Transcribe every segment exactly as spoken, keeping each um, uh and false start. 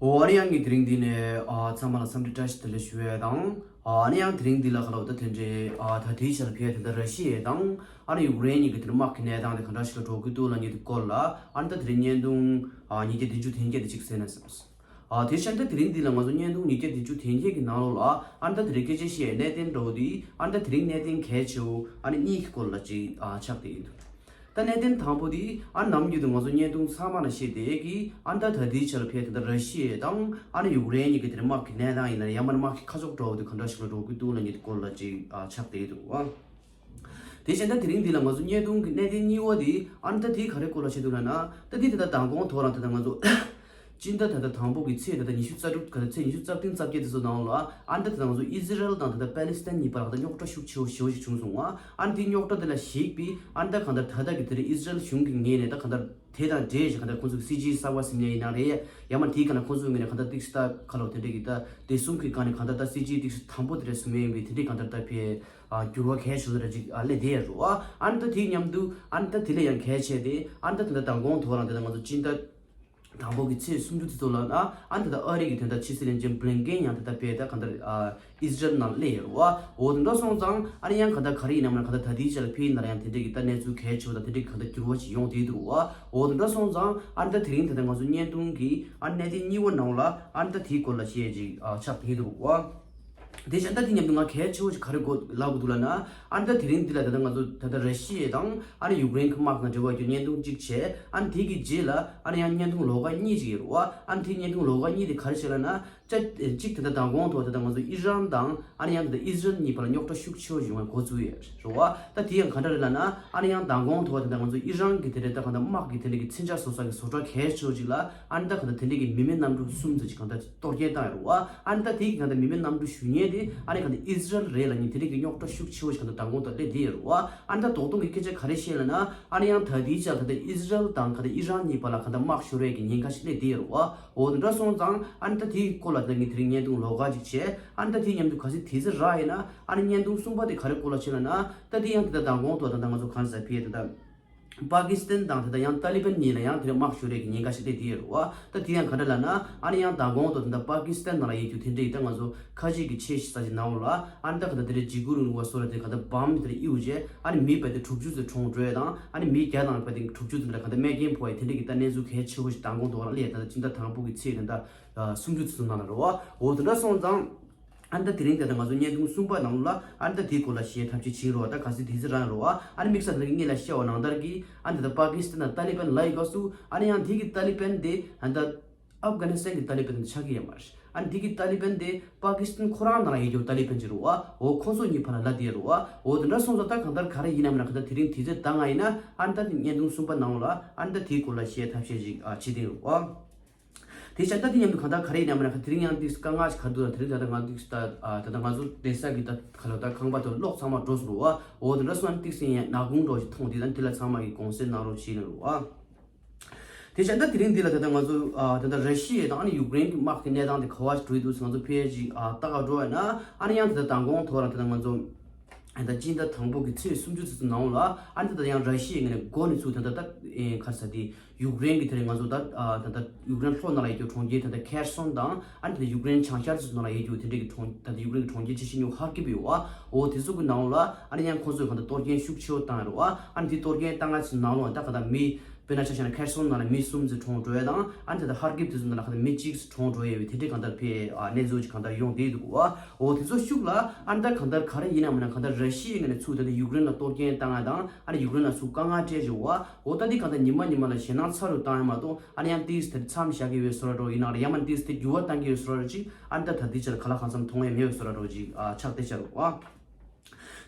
འོ་ཨ་ནི་ཡང་ངས་དེ་རིང་འདི་ནས་ཨ་ཚང་མ་ལ་འཚམས་འདྲི་བཀྲ་ཤིས་བདེ་ལེགས་ཞུ་ཡས་དང་། ཨ་ནི་ཡང་དེ་རིང་འདི་ལ་ཁ་ལོ་ད་དེ་འདྲའི་ཨ་ད་དེའི་ཆར་ཕེ་དེ་འདྲ་ར་ཤི་ཡ་དང་ཨ་ནི་ཡུཀ་རེན་གཉིས་ཀྱི་དེ་འདྲ་དམག་གི་གནས་སྟངས་དེ་ག་འདྲ་ཞིག་ལ་འགྲོ་གི་འདུག་ལབ་མཁན་དེ་སྐོར་ལ་ཨ་ནི་ད་དེ་རིང་བརྙན་ཐུང་ཨ་ཉིས་བརྒྱ་བདུན་ཅུ་དོན་བརྒྱད་དེ་ཅིག་གསན་ན་བསམས། ཨ་དེ་བཞིན་ད་དེ་རིང་འདི་ལ་ང་ཚོ་བརྙན་ཐུང་ཉིས་བརྒྱ་བདུན་ཅུ་དོན་བརྒྱད་ཀྱི་ནང་ལོགས་ལ་ཨ་ནི་ད་དེ་རིང་སྐད་ཆ་བཤད་གནད་དོན་འདྲ་བོ་དེ་ཨ་ནི་ད་དེ་རིང་གནད་དོན་གལ་ཆེ་བོ་ཨ་ནི་གཉིས་ཀྱི་སྐོར་ལ་ཅིག་ཨ་ཆགས་བསྡད་ཡིན་འདུག་ད་གནད་དོན་དང་པོ་དེ་ཨ་ནི་ནམ་རྒྱུན་དུ་ང་ཚོ་བརྙན་ཐུང་ཚང་མ་ལ་བཤད་བསྡད་ཀྱི་ཨ་ནི་ད་ད་ལྟའི་ཆར་ཕེ་དེ་འདྲ་ར་ཤི་ཡ་དང་ཨ་ནི་ཡུཀ་རེན་གཉིས་ཀྱི་དེ་འདྲ་དམག་གི་གནས་སྟངས་ཡིན་ན་ཡང་མིན་ན་དམག་གི་ཁ་ཕྱོགས་འདྲ་བོ་དེ་ག་འདྲ་ཞིག་ལ་འགྲོ་གི་འདུག་ལབ་མཁན་དེ་སྐོར་ལ་ཅིག་ཨ་ཆགས་བསྡད་འདུག་ཨ། དེ་བཞིན་ད་དེ་རིང་འདི་ལ་ང་ཚོ་བརྙན་ཐུང་གི་གནད་དོན་གཉིས་པ་དེ་ཨ་ནི་ད་དེ་ག་རེ་སྐོར་ལ་བཤད་འདུག་ལབ་ན་ད་དེ་དེ་ད་མདང་དགོང་ཐོག་རང་ད་ད་ང་ཚོ་སྤྱི་ཟླ་ད་ད་དང་པོ་གི་ཚེས་ད་ད་ཉི་ཤུ་རྩ་དྲུག་ག་ད་ཚེས་ཉི་ཤུ་རྩ་བདུན་རྩ་བརྒྱད་དེ་ཚོ་ནང་ལ་ཨ་ནི་ད་ད་ང་ཚོ་ཨི་ཟི་རལ་དང་ད་ད་པ་ལི་སི་ཐན་གཉིས་བར་ལ་ད་རྙོག་དྲ་ཤུགས་ཆེ་བོ་ཞེ་བོ་ཞིག་བྱུང་སོང་ང་། ཨ་ནི་དེ་རྙོག་དྲ་དེ་ལ་གཞིགས་པའི་ཨ་ནི་ད་གང་ལྟར་ད་ལྟ་གི་དེ་རིང་ཨི་ཟི་རལ་གཞུང་གི་ངོས་ནས་ད་གང་ལྟར་དེ་དང་འབྲེལ་ཞིག་གང་ལྟར་ཁོང་ཚོ་གི་སི་ཇི་གསར་པ་ཟིན་ཡ་ཡིན་ན་རེད། ཡང་མ་དེའི་གང་ལྟར་ཁོང་ཚོ་གི་ངོས་ནས་གང་ལྟར་ཏིག་སི་ད་ཁ་ལོ་དེ་འདྲ་གི་ད་དེ་གསུམ་གི་སྒང་ནས་གང་ལྟར་ད་སི་ཇི་ཏིག་སི་དང་པོ་དེ་འདྲ་ཟིན་ཡ་ཡིན་པའི་དེ་འདྲའི་གང་ལྟར་ད་ཕེ་ཨ་འགྱུར་བ་གལ་ཆེ་ལ་ར་ཅིག་ཨ་སླེབས་བསྡད་ཡ་རེད་བ། ཨ་ནི་ད་དེའི་མཉམ་དུ་ཨ་ནི་ད་དེ་ལས་ཡང་གལ་ཆེ་དེ་ཨ་ནི་ད་དེ་འདྲ་མདང་དགོང་ཐོག་རང་དེ་ད་ང་ཚོ་སྤྱི་ཟླ་དང་པོ་གི་ཚེས་སུམ་ཅུ་དེ་ཚོ་ལ་ཨ་ཨ་ནི་ད་ལྟ་ཨ་རི་གི་དོན་དག་ཕྱི་སྲིད་བློན་ཆེན་བྷི་ལིན་ཀེན་ཡང་དེ་ལྟ་བས་ད་གང་ལྟར་ཨ་ཨི་ཟི་རལ་ནང་སླེབས་ཡོད་རེད་བ། འོ་དེ་འདྲ་སོང་ཙང་ཨ་ནི་ཡང་གང་ལྟར་ག་རེ་ཡིན་ནམ་ན་གང་ལྟར་ད་ལྟའི་ཆར་ལ་ཕི་ཡིན་ན་ཡང་དེ་འདྲས་ཀྱི་ད་གནས་ཚུལ་གལ་ཆེ་བ་དང་དེ་འདྲས་ཀྱི་གང་ལྟར་འགྱུར་བ་ཞིག་ཡོང་བསྡད་འདུག་བ། འོ་དེ་འདྲ་སོང་ཙང་ཨ་ནི་ད་དེ་རིང་དེ་ལྟ་ང་ཚོ་བརྙན་ཐུང་གི་ཨ་ནི་གནད་དོན་གཉིས་པ་ནང་ལ་ཨ་ནི་ད་དེའི་སྐོར་ལ་བཤད་ཅིག་ཨ་ཆགས་བསྡད་འདུག་བ། དེ་བཞིན་ད་དེ་མཉམ་དུ་ང་གལ་ཆེ་བོ་ཞིག་ག་རེ་གོ་ལབ་དགོས་འདུག་ལབ་ན་ཨ་ནི་ད་དེ་རིང་འདི་ལ་ད་ལྟ་ང་ཚོ་ད་ལྟ་ར་ཤི་ཡ་དང་ཨ་ནི་ཡུཀ་རེན་གྱི་དམག་དང་འབྲེལ་བ་ཡོད་བརྙན་ཐུང་གཅིག་བྱས། ཨ་ནི་དེ་གི་རྗེས་ལ་ཨ་ནི་ཡང་བརྙན་ཐུང་ལོགས་ཀ་གཉིས་ཅིག་ཡོད་རེད་བ། ཨ་ནི་དེ་བརྙན་ཐུང་ལོགས་ཀ་གཉིས་དེ་ག་རེ་བྱས་ལབ་ན། ཅ་གཅིག་དེ་འདྲ་མདང་དགོང་ཐོག་དེ་འདྲ་ང་ཚོ་ཨི་རན་དང་ཨ་ནི་ཡང་དེ་འདྲ་ཨི་ཟི་རལ་གཉིས་བར་ལ་རྙོག་དྲ་ཤུགས་ཆེ་བོ་ཡོང་བའི་འགོ་བཙུགས་ཡོད་རེད་བ། ད་དེ་ཡང་ག་འདྲ་རེད་ལབ་ན་ཨ་ནི་ཡང་མདང་དགོང་ཐོག་དེ་འདྲ་ང་ཚོ་ཨི་རན་གྱི་དེ་འདྲ་ད་གང་ལྟར་དམག་གི་དེ་འདྲ་གི་མཚོན་ཆ་བཟོ་ས་གི་བཟོ་གྲྭ་གལ་ཆེ་བོ་ཅིག་ལ་ཨ་ནི་ད་གང་ལྟར་དེ་འདྲ་གི་མི་མེད་གནམ་གྲུ་གསུམ་ཙམ་ཅིག་གང་ལྟར་གཏོར་སྐྱོན་བཏང་ཡོད་རེད་བ། ཨ་ནི་ད་དེ་གི་གང་ལྟར་མི་མེད་གནམ་གྲུ་ཞུ་མཁན་དེ་ཨ་ནི་གང་ལྟར་ཨི་ཟི་རལ་རེད་ལབ་མཁན་དེ་འདྲ་གི་རྙོག་དྲ་ཤུགས་ཆེ་བོ་ཞིག་གང་ལྟར་མདང་དགོང་ཐོག་སླེབས་བསྡད་ཡོད་རེད་བ། ཨ་ནི་ད་རྡོག་རྡོག་གི་སྐད་ཆ་ག་རེ་བཤད་ལབ་ན་ཨ་ནི་ཡང་ད་དེའི་ཆར་གང་ལྟར་ཨི་ཟི་རལ་དང་གང་ལྟར་ཨི་རན་གཉིས་བར་ལ་གང་ལྟར་དམག་ཤོར་ཡས་ཀྱི་ཉེན་ཁ་ཞིག་སླེབས་བསྡད་ཡོད་རེད་བ། འོ་དེ་འདྲ་སོང་ཙང་ཨ་ནི་ད་དེའི་སྐོར་ལ་ད་ངས་དེ་རིང་བརྙན་ཐུང་ལོགས་ཀ་ཅིག་བྱས། ཨ་ནི་ད་དེའི་མཉམ་དུ་གལ་སྲིད་དེ་ཚོ་རག་ཡིན་ན་ཨ་ནི་བརྙན་ཐུང་གསུམ་པ་དེ་ག་རེ་སྐོར་ལ་བྱས་ལབ་ན། ད་དེ་ཡང་དེ་ད་མདང་དགོང་ཐོག་ད་ད་ང་ཚོ་གང་ཟེར་ཕི་ཡ་དེ་ད་པ་ཀི་སི་ཐན་དང་དེ་ད་ཡང་ཏཱ་ལི་བན་གཉིས་ལ་ཡང་དེ་རིང་དམག་ཤོར་ཡས་ཀྱི་ཉེན་ཁ་ཞིག་སླེབས་བསྡད་ཡོད་རེད་བ། ད་དེ་ཡང་ག་འདྲ་ལབ་ན་ཨ་ནི་ཡང་མདང་དགོང་ཐོག་ད་ད་པ་ཀི་སི་ཐན་ནང་ལ་ཡོད་རྒྱུ་དེ་འདྲ་ཡི་ད་ང་ཚོ་ཁ་ཆེ་གི་ཆེ་ཤི་ས་ཅིག་ནང་ལ་ཨ་ནི་ད་ག་ད་དེ་འདྲ་འཇིགས་སྐུལ་རིང་ལུགས་པ་སོགས་ལ་དེ་ག་ད་བམ་དེ་འདྲ་གཡུགས་བྱས་ཨ་ནི་མི་བརྒྱ་དང་དྲུག་ཅུ་ཙམ་གྲོངས་འགྲོ་ཡས་དང་ཨ་ནི་མི་བརྒྱ་དང་བརྒྱ་དང་དྲུག་ཅུ་ཙམ་ལ་ག་ད་རྨས་སྐྱོན་ཕོག་ཡས་དེ་འདྲ་གི་ད་གནས་ཚུལ་གལ་ཆེ་བོ་ཞིག་མདང་དགོང་ཐོག་ལ་སླེབས་ད་ད་སྤྱི་ཟླ་དང་པོ་གི་ཚེས་དེ་ད་སུམ་ཅུ་ཙམ་ནང་ལ་རེད་བ། འོ་དེ་འདྲ་སོང་ཙང་། ཨ་ནི་ད་དེ་རིང་དེ་ད་ང་ཚོ་བརྙན་ཐུང་གསུམ་པ་ནང་ལ་ཨ་ནི་ད་དེའི་སྐོར་ལ་བཤད་ཐབས་ཤེས་བྱེད་རོགས། ད་ག་ཚོད་དེ་ཚོད་རང་རོགས། ཨ་ནི་དམིགས་བསལ་ད་ངས་ལ་བཤད་པ་ནང་ལྟར་གྱི་ཨ་ནི་ད་པ་ཀི་སི་ཐན་དང་ཏཱ་ལི་བན་ལ་ཡི་སྐབས་སུ་ཨ་ནི་ཡང་དེ་གི་ཏཱ་ལི་བན་དེ་ཨ་ནི་ད་ཨབ་གྷ་ནི་སི་ཐན་གི་ཏཱ་ལི་བན་དེ་ཆགས་ཀྱི་ཡོད་མ་རེད། ཨ་ནི་དེ་གི་ཏཱ་ལི་བན་དེ་པ་ཀི་སི་ཐན་ཁོ་རང་ནང་ལ་ཡོད་རྒྱུ་ཏཱ་ལི་བན་ཅིག་རེད་བ། འོ་ཁོ་ཚོ་གཉིས་བར་ལ་ལབ་བསྡད་རེད་བ། འོ་དེ་འདྲ་སོང་ཙང་ད་གང་ལྟར་ག་རེ་ཡིན་ནམ་ན་གང་ལྟར་དེ་རིང་དེ་ཚོད་ད་ང་ཡིན་ན་ཨ་ནི་ད་བརྙན་ཐུང་གསུམ་པ་ནང་ལ་ཨ་ནི་ད་དེའི་སྐོར་ལ་བཤད་ཐབས་ཤེས་ཅིག་ཨ་བྱེད་བསྡད་རེད་བ། དེ་བཞིན་ད་དེ་མཉམ་དུ་གང་ལྟར་ག་རེ་ཡིན་ནམ་ན་ཁ་དེ་རིང་ཡང་ཏིག་དཀའ་ངལ་ཞིག་ག་རེ་འདུག་ལ་དེ་རིང་ད་ལྟ་ང་ཏིག་ད་ད་ལྟ་ང་ཚོ་བསྡད་ས་གི་ད་ག་ལ་ད་ཁང་པ་དང་གློག་ཚང་མ་འགྲོ་སོང་རུ་བ། འོ་དེ་འདྲ་སོང་ན་ཏིག་སེ་ཡང་ནག་ཁུང་འགྲོ་ཞིག་མཐོང་དེ་ད་དེ་ལ་ཚང་མ་གི་དགོངས་སེལ་གནང་རོགས་བྱེད་ནི་རུ་བ། དེ་བཞིན་ད་དེ་རིང་འདི་ལ་ད་ལྟ་ང་ཚོ་ད་ལྟ་ར་ཤི་ཡ་དང་ཨ་ནི་ཡུཀ་རེན་གྱི་དམག་གི་གནས་སྟངས་དེ་ག་བ་ཞིག་འགྲོ་ཡི་འདུག་ཟེར་ང་ཚོ་ཕལ་ཆེར་ལྟ་ག་འགྲོ་བ་ཡིན་ན་ཨ་ནི་ཡང་ད་ལྟ་མདང་དགོང་ཐོག་རང་ད་ལྟ་ང་ཚོ། ད་སྤྱི་ཟླ་དང་པོ་གི་ཚེས་སུམ་ཅུ་ཙམ་ནང་ལ་ཨ་ནི་ད་ལྟ་ཡང་ར་ཤི་ཡའི་ངོས་ནས་འགོ་ནས་ཚུར་ད་ལྟ་ད་ཨེ་ག་རེ་ཟེར་དེ་ཡུཀ་རེན་གྱི་དེ་རིང་ང་ཚོ་ད་ཨ་ད་ལྟ་ཡུཀ་རེན་ལྷོ་ནང་ལ་ཡོད་རྒྱུ་གྲོང་ཁྱེར་ད་ལྟ་ཁེར་སོན་དང་ཨ་ནི་ད་ལྟ་ཡུཀ་རེན་བྱང་ཤར་ཚོ་ནང་ལ་ཡོད་རྒྱུ་དེ་འདྲ་གི་གྲོང་ད་ལྟ་ཡུཀ་རེན་གྱི་གྲོང་ཁྱེར་ཆེ་ཤོས་ཉུ་ཧར་ཀིབ་ཡོད་བ། འོ་དེ་ཚོ་གི་ནང་ལ་ཨ་ནི་ཡང་ཁོང་ཚོས་གང་ལྟར་གཏོར་སྐྱོན་ཤུགས་ཆེ་བོ་བཏང་ཡོད་རེད་བ། ཨ་ནི་དེ་གཏོར་སྐྱོན་བཏང་ཡ་ཚོ་ནང་ལ་ད་ག་ད་མི། དཔེར་ན་ཆ་བཞག་ན་ཁེར་སོན་ནང་ལ་མི་གསུམ་ཙམ་གྲོངས་འགྲོ་ཡ་དང་ཨ་ནི་ད་ལྟ་ཧར་ཀིབ་དེ་ཚོ་ནང་ལ་ཁ་ད་མི་གཅིག་ཙམ་གྲོངས་འགྲོ་ཡ་བའི་དེ་འདྲའི་གང་ལྟར་ཕེ་ཨ་གནས་ཚུལ་ཅིག་གང་ལྟར་ཡོང་བསྡད་འདུག་བ། འོ་དེ་ཚོ་ཤུགས་ལ་ཨ་ནི་ད་གང་ལྟར་ག་རེ་ཡིན་ན་མིན་ན་གང་ལྟར་ར་ཤི་ཡའི་ངོས་ནས་ཚུར་ད་ལྟ་ཡུཀ་རེན་ལ་གཏོར་སྐྱོན་བཏང་ཡ་དང་ཨ་ནི་ཡུཀ་རེན་ལ་ཚུར་དཀའ་ངལ་སྤྲད་བྱུང་བ། འོ་ད་འདི་གང་ལྟར་ཉི་མ་ཉི་མ་ལ་ཞེད་སྣང་ཚ་རུ་བཏང་ཡ་མ་གཏོགས་ཨ་ནི་ཡང་ཏིས་དེ་མཚམས་བཞག་གི་ཡོད་བཟོ་འདྲ་འདྲ་བོ་ཡིན་ན་རེད། ཡང་མིན་ཏིས་དེ་འགྱུར་བ་གཏང་གི་ཡོད་བཟོ་འདྲ་འདྲ་བོ་ཅིག་ཨ་ནི་ད་ད་ལྟའི་ཆར་ག་ལ་གང་འཚམ་མཐོང་ཡ་མེད་བཟོ་འདྲ་འདྲ་བོ་ཅིག་ཨ་ཆགས་བསྡད་ཤག་རེད་བ།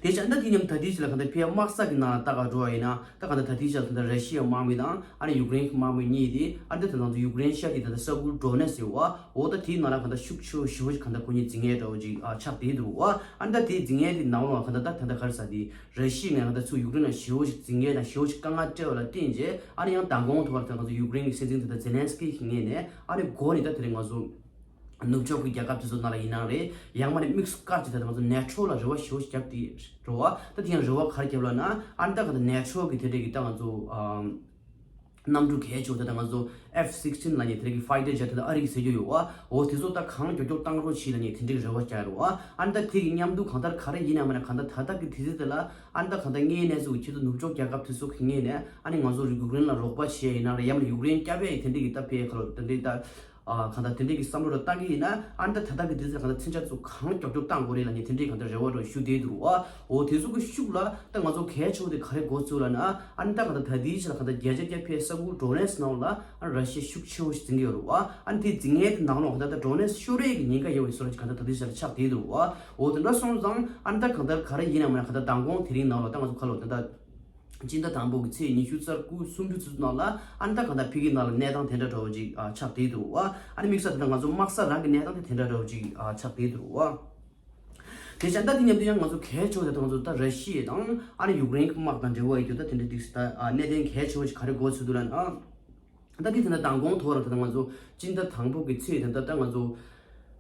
དེ་བཞིན་ད་དེ་མཉམ་ད་ལྟའི་ཆར་ལ་གང་ལྟར་ཕེ་དམག་ས་གི་ནང་ལ་ལྟ་ག་འགྲོ་བ་ཡིན་ན་ད་གང་ལྟར་ད་ལྟའི་ཆར་ལ་ད་ལྟ་ར་ཤི་ཡ་དམག་མི་དང་ཨ་ནི་ཡུཀ་རེན་གྱི་དམག་མི་གཉིས་དེ་ཨ་ནི་ད་ད་ང་ཚོ་ཡུཀ་རེན་ཤར་གྱི་ད་ལྟ་ས་ཁུལ་ཌོ་ནེ་སི་ཡོད་བ། འོ་ད་དེའི་ནང་ལ་གང་ལྟར་ཤུགས་ཆེ་བོ་ཞེ་པོ་ཞིག་གང་ལྟར་ཁོ་གཉིས་འཛིང་ཡས་འདྲ་བོ་ཅིག་ཨ་ཆགས་བསྡད་འདུག་བ། ཨ་ནི་ད་དེའི་འཛིང་ཡས་དེ་ནང་ལ་གང་ལྟར་ད་ད་ལྟ་ག་རེ་ཟེར་དེ་ར་ཤི་ཡ་ནས་གང་ལྟར་ཚུར་ཡུཀ་རེན་ལ་ཞེ་པོ་ཞིག་འཛིང་ཡས་དང་ཞེ་པོ་ཞིག་དཀའ་ངལ་སྤྲད་པ་ལ་བརྟེན་བྱས་ཨ་ནི་ཡང་མདང་དགོང་ཐོག་ལ་ད་ང་ཚོ་ཡུཀ་རེན་གྱི་སྲིད་འཛིན་ད་ལྟ་ཛེ་ལན་སི་ཀི་གི་ངོས་ནས་ཨ་ནི་འགོ་ནས་ད་དེ་རིང་ང་ཚོ། ནུབ་ཕྱོགས་ཀྱི་རྒྱལ་ཁབ་དེ་ཚོ་ནང་ལ་ཡིན་ནའང་རེད། ཡང་མ་ནས་དམིགས་སུ་བཀར་ཅིག་ད་ང་ཚོ་ནེ་ཊོ་ལ་རེ་བ་ཞེ་པོ་ཞིག་བརྒྱབ་དེ་རེད་བ། ད་དེ་ཡང་རེ་བ་ག་རེ་བརྒྱབ་ལབ་ན་ཨ་ནི་ད་ག་ད་ནེ་ཊོ་གི་དེ་འདྲས་ཀྱི་ད་ང་ཚོ་ཨམ་ གནམ་གྲུ་གལ་ཆེ་བོ་དེ་ད་ང་ཚོ་F sixteen་ལབ་མཁན་དེ་རིགས་ཀྱི་ཕའི་ཊར་ཇེཊ་དེ་ད་ཨ་རི་གིས་བཟོས་ཀྱི་ཡོད་པ། འོ་དེ་ཚོ་ད་གང་མགྱོགས་མགྱོགས་བཏང་རོགས་བྱེད་ལབ་མཁན་དེ་འདྲའི་རེ་བ་བརྒྱབ་ཡོད་པ། ཨ་ནི་ད་དེ་གི་མཉམ་དུ་གང་ལྟར་ག་རེ་ཡིན་ན་མིན་ན་གང་ལྟར་ད་ལྟ་གི་དུས་ཚོད་དེ་ལ་ཨ་ནི་ད་གང་ལྟར་དངོས་གནས་སུ་ཁྱེད་ཚོ་ནུབ་ཕྱོགས་རྒྱལ་ཁབ་དེ་ཚོ་གི་ངོས་ནས་ཨ་ནི་ང་ཚོ་ཡུཀ་རེན་ལ་རོགས་པ་བྱེད་ཡིན་ན་རེད། ཡང་ན་ཡུཀ་རེན་སྐྱོབ་ཡ་ཡི་དེ་འདྲའི་གི་ད་ཕེ་ཁ་ལོ་དེ་འདྲའི་ད། ཨ་གང་ལྟར་དེ་འདྲའི་གི་བསམ་བློ་ར་བཏང་གི་ཡིན་ན་ཨ་ནི་ད་ད་ལྟ་གི་དུས་ཚོད་གང་ལྟར་མཚོན་ཆ་ཚོ་གང་མགྱོགས་མགྱོགས་བཏང་དགོས་རེད་ལབ་མཁན་དེ་འདྲའི་གང་ལྟར་རེ་བ་ར་ཞུ་བསྡད་འདུག་བ། འོ་དེ་ཚོ་གི་ཤུགས་ལ་ད་ང་ཚོ་གལ་ཆེ་བོ་དེ་ག་རེ་འགོ་ཚུགས་ལབ་ན་ཨ་ནི་ད་གང་ལྟར་ད་ལྟའི་ཆ་ལ་གང་ལྟར་བརྒྱ་ཆ་བརྒྱ་ཕེ་ས་ཁུལ་ཌོ་ནེ་སི་ནང་ལ་ཨ་ར་ཤི་ཡ་ཤུགས་ཆེ་བོ་ཞིག་འཛིན་གི་ཡོད་རེད་བ། ཨ་ནི་དེ་འཛིན་མཁན་དེ་ནང་ལོགས་གང་ལྟར་ད་ཌོ་ནེ་སི་ཤོར་ཡས་ཀྱི་ཉེན་ཁ་ཡོད་པའི་བཟོ་འདྲ་ཅིག་གང་ལྟར་ད་ལྟའི་ཆ་ལ་ཆགས་བསྡད་འདུག་བ། འོ་དེ་འདྲ་སོང་ཙང་ཨ་ནི་ད་གང་ལྟར་ག་རེ་ཡིན་ན་མིན་ན་གང་ལྟར་མདང་དགོང་དེ་རིང་ནང་ལ་ད་ང་ཚོ་ཁ་ལོ་ད་ལྟ། སྤྱི་ཟླ་དང་པོ་གི་ཚེས་ཉི་ཤུ་རྩ་དགུ་སུམ་ཅུ་ཚོད་ནང་ལ་ཨ་ནི་ད་གང་ལྟར་ཕ་གི་ནང་ལ་གནས་སྟངས་དེ་འདྲ་འདྲ་བོ་ཅིག་ཨ་ཆགས་བསྡད་འདུག་བ། ཨ་ནི་དམིགས་བསལ་དེ་ད་ང་ཚོ་དམག་ས་རང་གི་གནས་སྟངས་དེ་དེ་འདྲ་འདྲ་བོ་ཅིག་ཨ་ཆགས་བསྡད་འདུག་བ། དེ་བཞིན་ད་དེ་མཉམ་དུ་ཡང་ང་ཚོ་གལ་ཆེ་བ་དེ་ད་ང་ཚོ་ད་ར་ཤི་ཡ་དང་ཨ་ནི་ཡུཀ་རེན་གྱི་དམག་དང་འབྲེལ་བ་ཡོད་རྒྱུ་ད་དེ་འདྲ་དམིགས་བསལ་ད་ཨ་གནད་དོན་གལ་ཆེ་བ་ཞིག་ག་རེ་འགོ་ཚུགས་འདུག་ལབ་ན། ད་དེ་དེ་འདྲ་མདང་དགོང་ཐོག་རང་དེ་ད་ང་ཚོ་སྤྱི་ཟླ་དང་པོ་གི་ཚེས་དེ་འདྲ་ད་ང་ཚོ་ད་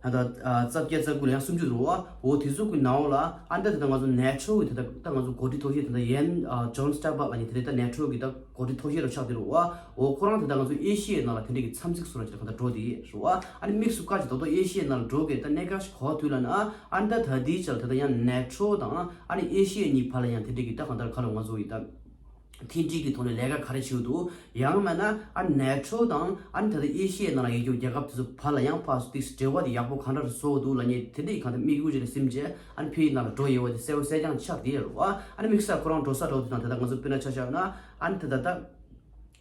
ལྟ་ཨ་རྩ་བརྒྱད་རྩ་དགུ་ལ་ཡང་སུམ་ཅུ་རེད་བ། འོ་དེ་ཚོ་གི་ནང་ལ་ཨ་ད་དེ་ད་ང་ཚོ་ནེ་ཊོ་གི་དེ་ད་ད་ང་ཚོ་འགོ་ཁྲིད་མཐོ་ཤོས་དེ་ད་ཡན་ཨ་ཇོན་སི་ཊོལ་ཊེན་བྷག་ལབ་མཁན་དེ་རེད། ད་ནེ་ཊོ་གི་ད་འགོ་ཁྲིད་མཐོ་ཤོས་རུ་ཆགས་དེ་རེད་བ། འོ་ཁོ་རང་དེ་ད་ང་ཚོ་ཨེ་ཤི་ཡའི་ནང་ལ་དེ་འདྲ་གི་འཚམས་གཟིགས་སུ་ར་ཅིག་ལ་གང་ལྟར་འགྲོ་དེ་རེད་བ། ཨ་ནི་དམིགས་སུ་བཀར་ཅིག་ད་ད་ཨེ་ཤི་ཡའི་ནང་ལ་འགྲོ་གི་ད་གནད་འགག་ཞིག་གོ་དུས་ལ་ན་ཨ་ད་ད་དེའི་ཆ་ལ་དེ་ད་ཡང་ནེ་ཊོ་དང་ཨ་ནི་ཨེ་ཤི་ཡ་གཉིས་བར་ལ་ཡང་དེ་འདྲ་གི་ད་གང་ལྟར་ཁ་ལོ་ང་ཚོ་ཡི་ད། མཐུན་སྒྲིལ་གྱི་ཐོག་ནས་ལས་ཀ་ག་རེ་བྱེད་འདུག་ཡང་མིན་ན་ཨ་ནེ་ཊོ་དང་ཨ་ནི་ད་ལྟ་ཨེ་ཤི་ཡའི་ནང་ལ་ཡོད་རྒྱུ་རྒྱལ་ཁབ་དེ་ཚོ་བར་ལ་ཡང་ཕར་ཏིག་འབྲེལ་བ་དེ་ཡག་པོ་གང་འདྲ་རུ་བཟོ་འདུག་ལབ་མཁན་དེ་འདྲའི་གང་ལྟར་དམིགས་ཡུལ་ཅིག་ལ་སིམ་རྗེས་ཨ་ནི་ཕ་གིའི་ནང་ལ་འགྲོ་ཡོད་པ་དེ་གསལ་པོ་གསལ་རྐྱང་ཆགས་བསྡད་ཡོད་རེད་བ། ཨ་ནི་དམིགས་བསལ་ཁོ་རང་འགྲོ་ས་འགྲོ་དུས་དང་དེ་དག་ང་ཚོ་དཔེར་ན་ཆ་བཞག་ན་ཨ་ནི་དེ་ད་ལྟ་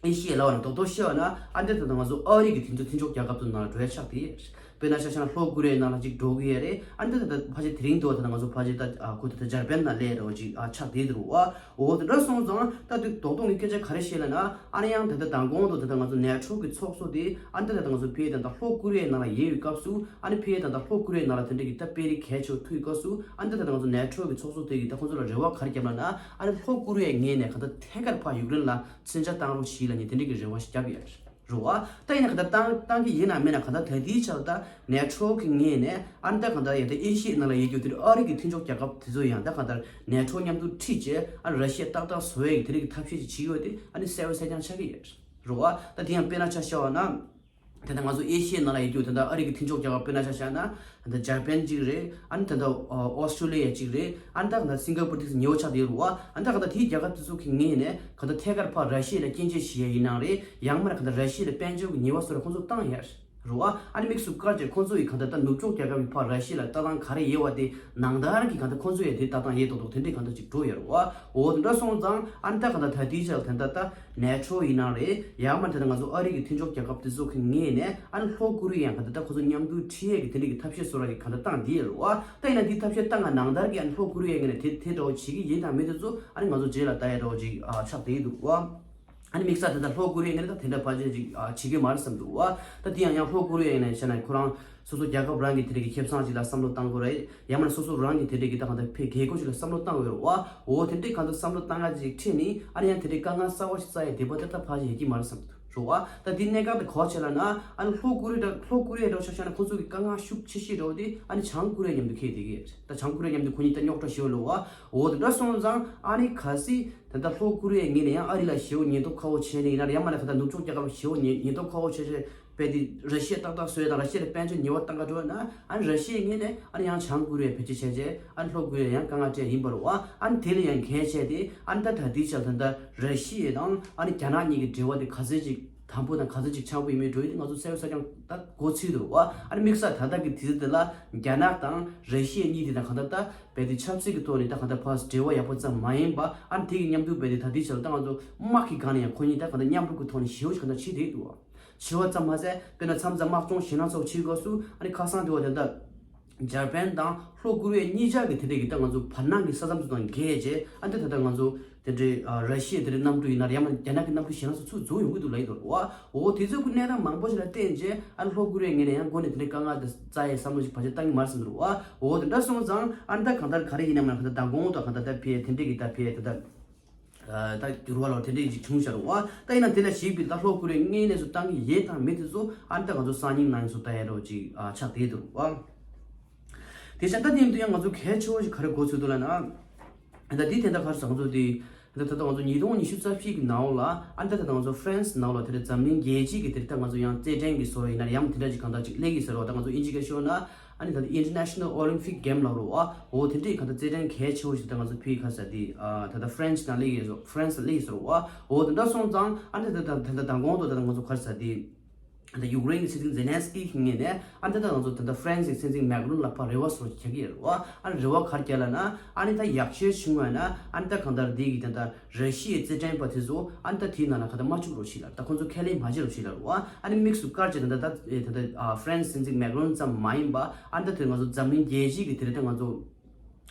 ཨེ་ཤི་ཡའི་ལ་བ་ན་རྡོག་རྡོག་བཤད་པ་ན་ཨ་ནི་དེ་ད་ལྟ་ང་ཚོ་ཨ་རི་གི་དེ་ཚོ་མཐུན་ཕྱོགས་རྒྱལ་ཁབ་ཚོ་ནང་ལ་འགྲོ་ཡ་ཆགས་བསྡད་ཡོད། དཔེར་ན་ཆ་བཞག་ན་ལྷོ་ཀོ་རི་ཡའི་ནང་ལ་ཅིག་འགྲོ་གི་ཡོད་རེད། ཨ་ནི་ད་ད་ཕལ་ཆེར་དེ་རིང་དུ་ད་ང་ཚོ་ཕལ་ཆེར་ད་ཨ་ཁོ་ད་ད་འཇར་པན་ནང་སླེབས་རེད་བ་ཅིག་ཨ་ཆགས་བསྡད་འདུག་བ། འོ་དེ་འདྲ་སོང་ཙང་ད་དུས་རྡོག་རྡོག་གི་སྐད་ཆ་ག་རེ་བཤད་ལབ་ན་ཨ་ནི་ཡང་ད་ད་མདང་དགོང་དུ་ད་ད་ང་ཚོ་ནེ་ཊོ་གི་ཚོགས་གཙོ་དེ་ཨ་ནི་ད་ད་ང་ཚོ་ཕ་གི་ད་ད་ལྷོ་ཀོ་རི་ཡའི་ནང་ལ་ཡོད་པའི་སྐབས་སུ་ཨ་ནི་ཕ་གི་ད་ད་ལྷོ་ཀོ་རི་ཡའི་ནང་ལ་དེ་འདྲ་གི་ད་དཔོན་རིགས་གལ་ཆེ་བ་ཐུག་པའི་སྐབས་སུ་ཨ་ནི་ད་ད་ང་ཚོ་ནེ་ཊོ་གི་ཚོགས་གཙོ་དེ་གི་ད་ཁོང་ཚོ་ལ་རེ་བ་ག་རེ་བརྒྱབ་ལབ་ན་ཨ་ནི་ལྷོ་ཀོ་རི་ཡའི་ངོས་ནས་ག་ད་ཐད་ཀར་ཕར་ཡུཀ་རེན་ལ་མཚོན་ཆ་བཏང་རོགས་བྱེད་ལབ་མཁན་དེ་འདྲ་གི་རེ་བ་ཞིག་བརྒྱབ་ཡོད་རེད་བ། ད་ཡིན་ན་ག་ད་བཏང་བཏང་གི་ཡིན་ན་མིན་ན་ག་ད་ད་ལྟའི་ཆར་ད་ནེ་ཊོ་གི་ངོས་ནས་ཨ་ནི་ད་ག་ད་ཡ་ད་ཨེ་ཤི་ཡའི་ནང་ལ་ཡོད་རྒྱུ་དེ་ཨ་རི་གི་མཐུན་ཕྱོགས་རྒྱལ་ཁབ་དེ་ཚོ་ཡང་ད་ག་ད་ནེ་ཊོ་མཉམ་དུ་ཁྲིད་བྱས་ཨ་ར་ཤི་ཡ་ཏག་ཏག་བཟོ་ཡ་གི་དེ་རིགས་ཀྱི་ཐབས་ཤེས་ཅིག་བྱེད་ཀྱི་ཡོད་དེ་ཨ་ནི་གསལ་པོ་གསལ་རྐྱང་ཆགས་ཀྱི་ཡོད་རེད་བ། ད་དེ་ཡང་དཔེར་ན་ཆ་བཞག་པ་ན། ད་ལྟ་ང་ཚོ་ཨེ་ཤི་ཡའི་ནང་ལ་ཡོད་རྒྱུ་ད་ལྟ་ཨ་རི་གི་མཐུན་ཕྱོགས་རྒྱལ་ཁབ་དཔེར་ན་ཆ་བཞག་ན་ད་ལྟ་འཇར་པན་གཅིག་རེད། ཨ་ནི་ད་ལྟ་ཨོ་སི་ཀྲོ་ལི་ཡ་གཅིག་རེད། ཨ་ནི་ད་ལྟ་སིང་ག་པུར་དེ་ཚོ་ཉེ་བོ་ཆགས་བསྡད་ཡོད་རེད་བ། ཨ་ནི་ད་ག་ད་དེའི་རྒྱལ་ཁབ་དེ་ཚོ་གི་ངོས་ནས་ག་ད་ཐད་ཀར་ཕར་ར་ཤི་ཡ་ལ་སྐྱོན་བརྗོད་བྱེད་ཡ་ཡིན་ནའང་རེད། ཡང་མིན་ན་ག་ད་ར་ཤི་ཡ་ལ་དཔལ་འབྱོར་གྱི་ཉེས་པ་བཟོ་ར་ཁོང་ཚོ་བཏང་ཡ་རེད་བ། ཨ་ནི་དམིགས་སུ་བཀར་བྱས་ཁོང་ཚོ་ཡི་ག་ད་ད་ནུབ་ཕྱོགས་རྒྱལ་ཁབ་ཀྱི་ཕར་ར་ཤི་ཡ་ལ་ལྟ་སྟངས་ག་རེ་ཡོད་པ་དེ་ནང་ལྟར་གྱི་ག་ད་ཁོང་ཚོ་ཡ་དེ་ལྟ་སྟངས་ཡོད་མདོག་མདོག་དེ་འདྲའི་ག་ད་ཅིག་འགྲོ་ཡོད་རེད་བ། འོ་དེ་འདྲ་སོང་ཙང་ཨ་ནི་ད་ག་ད་ད་དེའི་ཆར་དེ་འདྲ་ད་ནེ་ཊོ་ཡིན་ནའང་རེད། ཡང་མིན་ན་ད་ང་ཚོ་ཨ་རི་གི་མཐུན་ཕྱོགས་རྒྱལ་ཁབ་དེ་ཚོ་གི་ངོས་ནས་ཨ་ནི་ལྷོ་ཀོ་རི་ཡ་ག་ད་ད་ཁོ་ཚོ་མཉམ་དུ་ཁྲིད་ཡས་ཀྱི་དེ་འདྲ་གི་ཐབས་ཤེས་བཟོ་ར་གི་ག་ད་བཏང་བསྡད་ཡོད་རེད་བ། ད་ཡིན་ན་དེ་ཐབས་ཤེས་བཏང་ང་ནང་ལྟར་གྱི་ཨ་ནི་ལྷོ་ཀོ་རི་ཡའི་ངོས་ནས་དེ་དེ་འདྲ་བོ་བྱེད་ཀྱི་ཡིན་དང་མིན་དེ་ཚོ་ཨ་ནི་ང་ཚོ་རྗེས་ལ་ལྟ་ཡ་འདྲ་བོ་ཅིག་ཨ་ཆགས་བསྡད་ཡོད་འདུག་བ། ཨ་ནི་དམིགས་བསལ་དེ་ལྟར་ལྷོ་ཀོ་རི་ཡའི་ངོས་ནས་ད་དེ་འདྲ་ཕལ་ཆེར་ཅིག་ཨ་བྱེད་ཀྱི་མ་རེད་བསམ་འདུག་བ། ད་དེ་ཡང་ཡང་ལྷོ་ཀོ་རི་ཡའི་ངོས་ནས་བྱས་ན་ཁོ་རང་སོ་སོ་རྒྱལ་ཁབ་རང་གི་དེ་འདྲ་གི་ཁེ་བཟང་ཅིག་ལ་བསམ་བློ་བཏང་དགོས་རེད། ཡང་མིན་ན་སོ་སོ་རང་གི་དེ་འདྲ་གི་ད་གང་ལྟར་ཕའི་དགོས་མཁོ་ཅིག་ལ་བསམ་བློ་བཏང་དགོས་རེད་བ། འོ་དེ་འདྲའི་གང་ལྟར་བསམ་བློ་བཏང་ཡ་ཅིག་ཁྲིད་ནི་ཨ་ནི་ཡང་དེ་འདྲའི་དཀའ་ངལ་གསར་བ་ཞིག་བཙལ་ཡ་དེ་པ་དེ་ད་ཕལ་ཆེར་ཡོད་ཀྱི་མ་རེད་བསམ་འདུག་རེད་བ། ད་དེ་གནད་འགག་དེ་ག་བ་བྱས་ལབ་ན་ཨ་ནི་ལྷོ་ཀོ་རི་ཡ་ལྷོ་ཀོ་རི་ཡ་འདྲ་བོ་ཆ་བཞག་ན་ཁོ་ཚོ་གི་དཀའ་ངལ་ཤུགས་ཆེ་ཤོས་འདྲ་བོ་དེ་ཨ་ནི་བྱང་ཀོ་རི་ཡ་མཉམ་དུ་འཁེལ་བསྡད་ཀྱི་ཡོད་རེད། ད་བྱང་ཀོ་རི་ཡ་མཉམ་དུ་ཁོ་གཉིས་ད་རྙོག་དྲ་ཞེ་པོ་ལབ་བ། འོ་དེ་འདྲ་སོང་ཙང་ཨ་ནི་གལ་སྲིད་ད་ལྟ་ལྷོ་ཀོ་རི་ཡའི་ངོས་ནས་ཡང་ཨ་རི་ལ་ཞེ་པོ་ཉེན་རྟོག་ཁ་པོ་བྱས་ནས་ཡིན་ན་ཡང་མིན་ན་ག་ད་ནུབ་ཕྱོགས་རྒྱལ་ཁབ་ཞེ་པོ་ཉེན་ཉེན་རྟོག་ཁ་པོ་བྱས་བྱས་རྦད་དེ་ར་ཤི་ཡ་ཏག་ཏག་བཟོས་དང་ར་ཤི་ཡ་ལ་དཔལ་འབྱོར་ཉེས་པ་བཏང་ག་འགྲོ་ན་ཨ་ནི་ར་ཤི་ཡའི་ངོས་ནས་ཨ་ནི་ཡང་བྱང་ཀོ་རི་ཡ་བེད་སྤྱོད་བྱས་རྗེས་ཨ་ནི་ལྷོ་ཀོ་རི་ཡ་ཡང་དཀའ་ངལ་སྤྲད་ཡིན་པ་རེད་བ། ཨ་ནི་དེ་ལ་ཡང་འགན་བཞེས་ཏེ་ཨ་ནི་ད་ད་ལྟའི་ཆར་ད་ལྟ་ར་ཤི་ཡ་དང་ཨ་ནི་རྒྱ་ནག་གཉིས་ཀྱི་འབྲེལ་བ་དེ་ག་ཚོད་ཅིག་དམ་པོ་དང་ག་ཚོད་ཅིག་འཆམ་པོ་ཡིན་མིན་འགྲོ་ཡི་དེ་ང་ཚོ་གསལ་པོ་གསལ་རྐྱང་ད་གོ་ཚུལ་འདུག་བ། ཨ་ནི་དམིགས་བསལ་ད་ལྟ་གི་དུས་ཚོད་དེ་ལ་རྒྱ་ནག་དང་ར་ཤི་ཡ་གཉིས་དེ་དང་གང་ལྟར་ད་རྦད་དེ་ཆབ་སྲིད་ཀྱི་ཐོག་ནས་ད་གང་ལྟར་ཕར་འབྲེལ་བ་ཡག་པོ་ཙམ་མ་ཡིན་པ། ཨ་ནི་དེ་གི་མཉམ་དུ་རྦད་དེ་ད་ལྟའི་ཆར་ད་ང་ཚོ་དམག་གི་སྒང་ནས་ཡང་ཁོ་གཉིས་ད་གང་ལྟར་མཉམ་རུབ་ཀྱི་ཐོག་ནས་ཞེ་པོ་ཞིག་གང་ལྟར་བྱེད་བསྡད་འདུག་བ། བྱེད་པ་ཙམ་མ་ཟད་དཔེར་ན་མཚམས་མཚམས་དམག་སྦྱོང་ཞེད་སྣང་ཚ་པོ་བྱེད་དགོས་སུ་ཨ་ནི་ཁ་སང་དེ་བ་དེ་ལྟར་འཇར་པན་དང་ལྷོ་ཀོ་རི་ཡ་གཉིས་ཆ་གི་དེ་འདྲའི་གི་ད་ང་ཚོ་བར་སྣང་གི་ས་མཚམས་ཚོ་དང་འགལ་བྱས་ཨ་འདི་ད་ལྟ་ང་ཚོ་དེ་འདྲའི་ཨ་ར་ཤི་ཡའི་དེ་འདྲའི་གནམ་གྲུ་ཡིན་ན་རེད་ཡང་ན་རྒྱ་ནག་གི་གནམ་གྲུ་ཞེད་སྣང་ཚ་ཚུར་འཛུལ་ཡོང་གི་འདུག་ལབ་ཀྱི་འདུག་བ། འོ་དེ་ཚོ་གི་གནས་སྟངས་མང་པོ་ཞིག་ལ་བརྟེན་བྱས་ཨ་ནི་ལྷོ་ཀོ་རི་ཡ་ངོས་ནས་ཡང་འགོ་ནས་དེ་འདྲའི་དཀའ་ངལ་དེ་བཙལ་ཡའི་བསམ་བློ་ཞིག་བར་ཆད་བཏང་གི་མ་རེད་བསམ་གྱི་འདུག་བ། འོ་དེ་འདྲ་སོང་ཙང་ཨ་ནི་ད་གང་ལྟར་ག་རེ་ཡིན་ན་མིན་ན་གང་ལྟར་མདང་དགོང་དང་གང་ལྟར་ད་ཕེ་དེ་འདྲའི་གི་ད་ཕེ་ད་ད། ད་འགྱུར་བ་ལ་དེ་འདྲའི་ཅིག་བྱུང་བཞག་རེད་བ། ད་ཡིན་ན་དེ་ལ་གཞིགས་པའི་ད་ལྷོ་ཀོ་རི་ཡའི་ངོས་ནས་སུ་བཏང་གི་ཡོད་དང་མེད་དེ་ཚོ་ཨ་ནི་ད་ང་ཚོ་སང་ཉིན་གནངས་ཉིན་སུ་ལྟ་ཡ་འདྲ་བོ་ཅིག་ཨ་ཆགས་བསྡད་འདུག་བ། དེ་བཞིན་ད་དེ་ཡིན་དུས་ཡང་ང་ཚོ་གལ་ཆེ་བ་ཞིག་ག་རེ་གོ་ཚོད་འདུག་ལབ་ན། ད་དེ་དེ་འདྲ་ག་རེ་ཟེར་ང་ཚོ་དེ་ འདི་ད་ལྟ་ང་ཚོ་ཉིས་སྟོང་ཉི་ཤུ་རྩ་བཞི་གི་ནང་ལ་ཨ་ནི་ད་ལྟ་ང་ཚོ་ཧྥ་རན་སི་ནང་ལ་དེ་རེད། འཛམ་གླིང་རྒྱལ་སྤྱི་གི་དེ་རེད། ད་ང་ཚོ་ཡང་རྩེད་འགྲན་གྱི་བཟོ་འདྲ་ཡིན་ན་ཡང་དེ་འདྲ་ཅིག་གང་ལྟར་ཅིག་སླེབས་ཀྱི་ཟེར་བ། ད་ང་ཚོ་ཨིན་ཇི་སྐད་ཤོད་ན་ཨ་ནི་ད་ལྟ་International Olympic Game ལབ་རེད་བ། འོ་དེ་འདྲའི་གང་ལྟར་རྩེད་འགྲན་གལ་ཆེ་བོ་ཞིག་ད་ང་ཚོ་ཕ་གི་ག་རེ་ཟེར་དེ་ད་ལྟ་ཧྥ་རན་སི་ནང་སླེབས་ཀྱི་ཟེར། ཧྥ་རན་སི་སླེབས་ཀྱི་ཟེར་བ། འོ་དེ་འདྲ་སོང་ཙང་ཨ་ནི་ད་ལྟ་ད་ལྟ་མདང་དགོང་དུ་ད་ལྟ་ང་ཚོ་ག་རེ་ཟེར་དེ། ད་ཡུཀ་རེན་གྱི་སྲིད་འཛིན་ཛེ་ལན་སི་ཀི་གི་ངོས་ནས་ཨ་ནི་ད་ང་ཚོ་ད་ལྟ་ཧྥ་རན་སི་གི་སྲིད་འཛིན་མེག་རོན་ལ་ཕར་རེ་བ་སོགས་རྒྱག་གི་ཡོད་རེད་བ། ཨ་ནི་རེ་བ་ག་རེ་རྒྱག་ལབ་ན་ཨ་ནི་ད་ཡག་ཤོས་བྱུང་བ་ན་ཨ་ནི་ད་གང་ལྟར་འདི་གི་ད་ལྟ་ར་ཤི་ཡའི་རྩེད་འགྲན་པ་དེ་ཚོ་ཨ་ནི་ད་དེའི་ནང་ལ་གང་ལྟར་མ་བཅུག་རོགས་བྱེད་ལབ། ད་ཁོང་ཚོ་ཁས་ལེན་མ་བྱེད་རོགས་བྱེད་ལབ་རེད་བ། ཨ་ནི་དམིགས་སུ་བཀར་བྱས་ད་ལྟ་ད་ད་ལྟ་ཧྥ་རན་སི་སྲིད་འཛིན་མེག་རོན་ཙམ་མ་ཡིན་པ་ཨ་ནི་ད་དེ་ང་ཚོ་འཛམ་གླིང་རྒྱལ་སྤྱི་གི་དེ་རེད། ད་ང་ཚོ་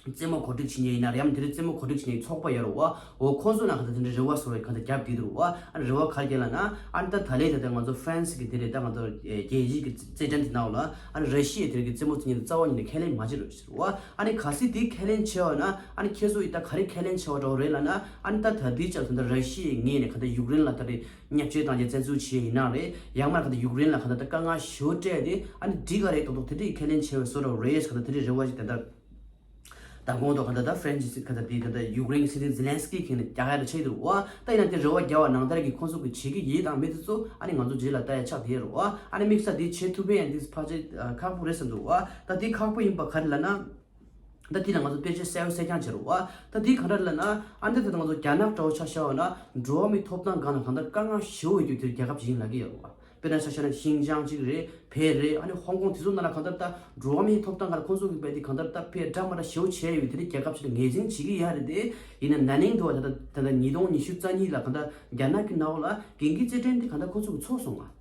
རྩེད་མོ་གོ་སྒྲིག་བྱེད་མཁན་ཡིན་ན་རེད། ཡང་དེ་རིང་རྩེད་མོ་གོ་སྒྲིག་བྱེད་མཁན་གྱི་ཚོགས་པ་ཡོད་རེད་བ། འོ་ཁོ་ཚོ་ནང་ག་ད་དེ་འདྲའི་རེ་བ་བཟོ་བའི་ག་ད་རྒྱབ་བསྡད་འདུག་རེད་བ། ཨ་རེ་བ་ག་རེ་རྒྱག་ལབ་ན་ཨ་ནི་ད་ད་ལན་ད་ལྟ་ང་ཚོ་ཧྥ་རན་སི་གི་དེ་རེད། ད་ང་ཚོ་རྒྱལ་སྤྱིའི་གི་རྩེད་འགྲན་དེ་ནང་ལ་ཨ་ནི་ར་ཤི་ཡའི་དེ་རིང་གི་རྩེད་མོ་རྩེ་མཁན་དེ་རྩ་བ་ཉིད་ནས་ཁས་ལེན་མ་བྱེད་རོགས་ཟེར་བ། ཨ་ནི་གལ་སྲིད་དེ་ཁས་ལེན་བྱས་པ་ན་ཨ་ནི་ཁྱེད་ཚོ་ཡིས་ད་ག་རེ་ཁས་ལེན་བྱས་པ་འདྲ་བོ་རེད་ལབ་ན་ཨ་ནི་ད་ད་ལྟའི་ཆར་ད་ལྟ་ར་ཤི་ཡའི་ངོས་ནས་ག་ད་ཡུཀ་རེན་ལ་ད་རེས་བརྙས་བཅོས་བཏང་རྗེས་བཙན་འཛུལ་བྱས་ཡིན་ན་རེད། ཡང་མིན་ན་ག་ད་ཡུཀ་རེན་ལ་ག་ད་ད་དཀའ་ངལ་ཞེ་པོ་སྤྲད་དེ་ཨ་ནི་འགྲིག་ག་རེད། ཏོག་ཏོག་དེ་འདྲའི་ཁས་ལེན་བྱས་པའི་བཟོ་འདྲ་བོ་རེད་ཟེར་ག་ད་དེ་འདྲའི་རེ་བ་ཞིག་ད་ལྟ། མདང་དགོང་དུ་ག་ད་ད་ཧྥ་རན་སི་ག་ད་དེ་ག་ད་ཡུཀ་རེན་གྱི་སྲིད་འཛིན་ཛེ་ལན་སི་ཀི་གིས་ནི་རྒྱག་ཡ་ལ་ཆགས་འདུག་བ། ད་ཡིན་ན་དེ་རེ་བ་རྒྱག་པ་ནང་ལྟར་གྱི་ཁོང་ཚོ་གི་བྱེད་ཀྱི་ཡོད་དང་མེད་དེ་ཚོ་ཨ་ནི་ང་ཚོ་རྗེས་ལ་ལྟ་ཡ་ཆགས་བསྡད་ཡོད་རེད་བ། ཨ་ནི་དམིགས་བསལ་དེ་བྱེད་ཐུབ་པ་ཡང་དེ་ཕལ་ཆེར་ཁག་པོ་རེད་བསམ་འདུག་བ། ད་དེ་ཁག་པོ་ཡིན་པ་ག་རེ་ལབ་ན། ད་དེ་ལ་ང་ཚོ་དཔེ་ཆ་གསལ་པོ་གསལ་རྐྱང་བྱེད་རོགས་བ། ད་དེ་ག་འདྲ་ལབ་ན་ཨ་འདི་ད་ང་ཚོ་རྒྱ་ནག་འདྲ་བོ་ཆ་བཞག་པ་ན་འགྲོ་བ་མིའི་ཐོབ་ཐང་སྒང་ལ་གང་ལྟར་དཀའ་ངལ་ཞེ་པོ་ཡོད་རྒྱུ་དེ་རྒྱལ་ཁབ་ཅིག་ཡིན་ལབ་ཀྱི་ཡོད་རེད་བ། དཔེར་ན་ཆ་བཞག་ན་ཤིན་ཅང་གཅིག་རེད། བལ་རེད། ཨ་ནི་ཧོང་ཀོང་དེ་ཚོ་ནང་ལ་གང་ལྟར་ད་འགྲོ་བ་མིའི་ཐོབ་ཐང་སྒང་ལ་ཁོང་ཚོ་གི་བལ་དེ་གང་ལྟར་ད་དཔེ་འདྲ་མ་འདྲ་ཞེ་པོ་བྱས་ཡོད་དེ་རྒྱལ་ཁབ་ཅིག་ལ་ངོས་འཛིན་བྱེད་ཀྱི་ཡོད་རེད་དེ། ཡིན་ན་ན་ནིང་དུ་བ་ད་ལྟ་ད་ལྟ་ཉིས་སྟོང་ཉི་ཤུ་རྩ་གཉིས་ལ་གང་ལྟར་རྒྱ་ནག་གི་ནང་ལ་གན་གི་རྩེད་འགྲན་དེ་གང་ལྟར་ཁོང་ཚོ་གི་ཚོགས་སོང་ང་།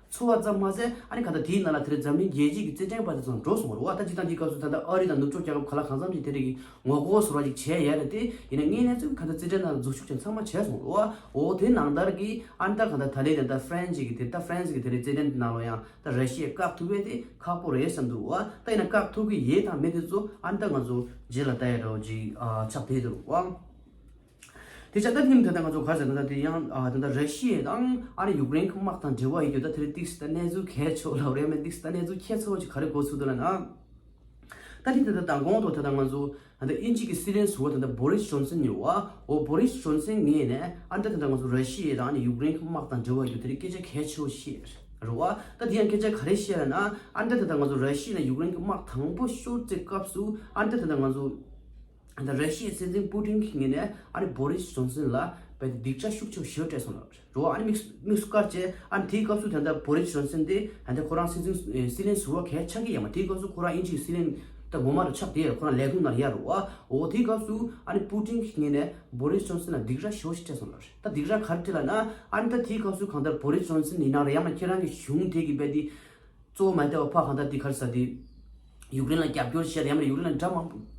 འཚོ་བ་ཙམ་མ་ཟད་ཨ་ནི་ག་ད་དེའི་ནང་ལ་དེ་རིང་འཛམ་གླིང་རྒྱལ་སྤྱི་གི་རྩེད་འགྲན་པ་དེ་ཚོ་འགྲོ་སོང་བ་རེད་བ། ད་སྤྱིར་བཏང་དེའི་སྐབས་སུ་ད་ལྟ་ཨ་རི་དང་ནུབ་ཕྱོགས་རྒྱལ་ཁབ་ག་ལ་གང་འཚམ་ཞིག་དེ་རིང་གི་ངོ་རྒོལ་བཟོ་འདྲ་ཅིག་བྱས་ཡོད་རེད་དེ། ཡིན་ན་དངོས་གནས་ཚུལ་ག་ད་རྩེད་འགྲན་ནང་འཛུལ་ཞུགས་བྱས་ཚང་མ་བྱས་སོང་རེད་བ། འོ་དེ་ནང་ལྟར་གི་ཨ་ནི་ད་ག་ད་ད་ལན་ད་ལྟ་ཧྥ་རན་སི་གི་དེ་ད་ཧྥ་རན་སི་གི་དེ་རིང་རྩེད་འགྲན་དེ་ནང་ལ་ཡང་ད་ར་ཤི་ཡས་བཀག་ཐུབ་པས་དེ་ཁག་པོ་རེད་བསམ་འདུག་བ། ད་ཡིན་ན་བཀག་ཐུབ་ཀྱི་ཡོད་དང་མེད་དེ་ཚོ་ཨ་ནི་ད་ང་ཚོ་རྗེས་ལ་ལྟ་ཡ་འདྲ་བོ་ཅིག་ཆགས་བསྡད་འདུག་བ། དེ་ཆ་ད་ཐེངས་ད་ལྟ་ང་ཚོ་ག་རེ་ཟེར་ན་ད་དེ་ཡང་ཨ་ད་ལྟ་ར་ཤི་ཡ་དང་ཨ་ནི་ཡུཀ་རེན་གྱི་དམག་དང་འབྲེལ་བ་ཡོད་རྒྱུ་ད་དེ་རིང་ཏིག་ཙམ་ད་གནས་ཚུལ་གལ་ཆེ་བོ་ལབ་རེད་མེད། ཏིག་ཙམ་ད་གནས་ཚུལ་ཁྱད་མཚར་བོ་ཅིག་ག་རེ་གོ་ཚུལ་འདུག་ལབ་ན། ད་དེ་ད་ལྟ་མདང་དགོང་དུ་ད་ལྟ་ང་ཚོ་ད་ལྟ་དབྱིན་ཇི་གི་སྲིད་བློན་ཟུར་པ་ད་ལྟ་བོ་རིས་ཇོན་སན་ཡོད་བ། འོ་བོ་རིས་ཇོན་སན་ངོས་ནས་ཨ་ནི་ད་ད་ལྟ་ང་ཚོ་ར་ཤི་ཡ་དང་ཨ་ནི་ཡུཀ་རེན་གྱི་དམག་དང་འབྲེལ་བ་ཡོད་རྒྱུ་དེ་རིང་སྐད་ཆ་གལ་ཆེ་བོ་བཤད་རེད་བ། ད་དེ་ཡང་སྐད་ཆ་ག་རེ་བཤད་ལབ་ན་ཨ་ནི་ད་ད་ལྟ་ང་ཚོ་ར་ཤི་ཡ་ནས་ཡུཀ་རེན་གྱི་དམག་དང་པོ་ཤོར་ཚེ་སྐབས་སུ་ཨ་ནི་ད་ད་ལྟ་ང་ཚོ། ད་ར་ཤི་ཡའི་སྲིད་འཛིན་པུ་ཏིན་གྱི་ངོས་ནས་ཨ་ནི་བོ་རིས་ཇོན་སན་ལ་རྦད་དེ་སྡིགས་ཆ་ཤུགས་ཆེ་བོ་ཞེ་པོ་སྤྲད་སོང་ལ་རོ། ཨ་ནི་དམིགས་དམིགས་སུ་བཀར་བྱས་ཨ་ནི་དེའི་སྐབས་སུ་ད་ལྟ་བོ་རིས་ཇོན་སན་དེ་ད་ལྟ་ཁོ་རང་སྲིད་འཛིན་སྲིད་བློན་ཟུར་པ་གལ་ཆགས་ཀྱི་ཡོད་མ། དེའི་སྐབས་སུ་ཁོ་རང་དབྱིན་ཇི་གི་སྲིད་བློན་ད་ངོ་མ་རུ་ཆགས་བསྡད་ཡོད། ཁོ་རང་ལས་ཁུངས་ནང་ཡོད་རེད་བ། འོ་དེའི་སྐབས་སུ་ཨ་ནི་པུ་ཏིན་གྱི་ངོས་ནས་བོ་རིས་ཇོན་སན་ལ་སྡིགས་ར་ཞེ་པོ་ཞིག་སྤྲད་སོང་ལ་རེད། ད་སྡིགས་ར་ག་རེ་སྤྲད་ལབ་ན་ཨ་ནི་ད་དེའི་སྐབས་སུ་གང་ལྟར་བོ་རིས་ཇོན་སན་ཡིན་ན་རེད། ཡང་ན་ཁྱེད་རང་གི་གཞུང་དེ་གི་རྦད་དེ། གཙོ་བོ་མ་བལྟས་པ་ཕར་གང་ལྟར་འདི་ག་རེ་ཟེར་འདི། ཡུཀ་རེན་ལ་རྒྱབ་སྐྱོར་བྱས་ཡང་ན་ཡུཀ་རེན་ལ་འདྲ་མང་པོ།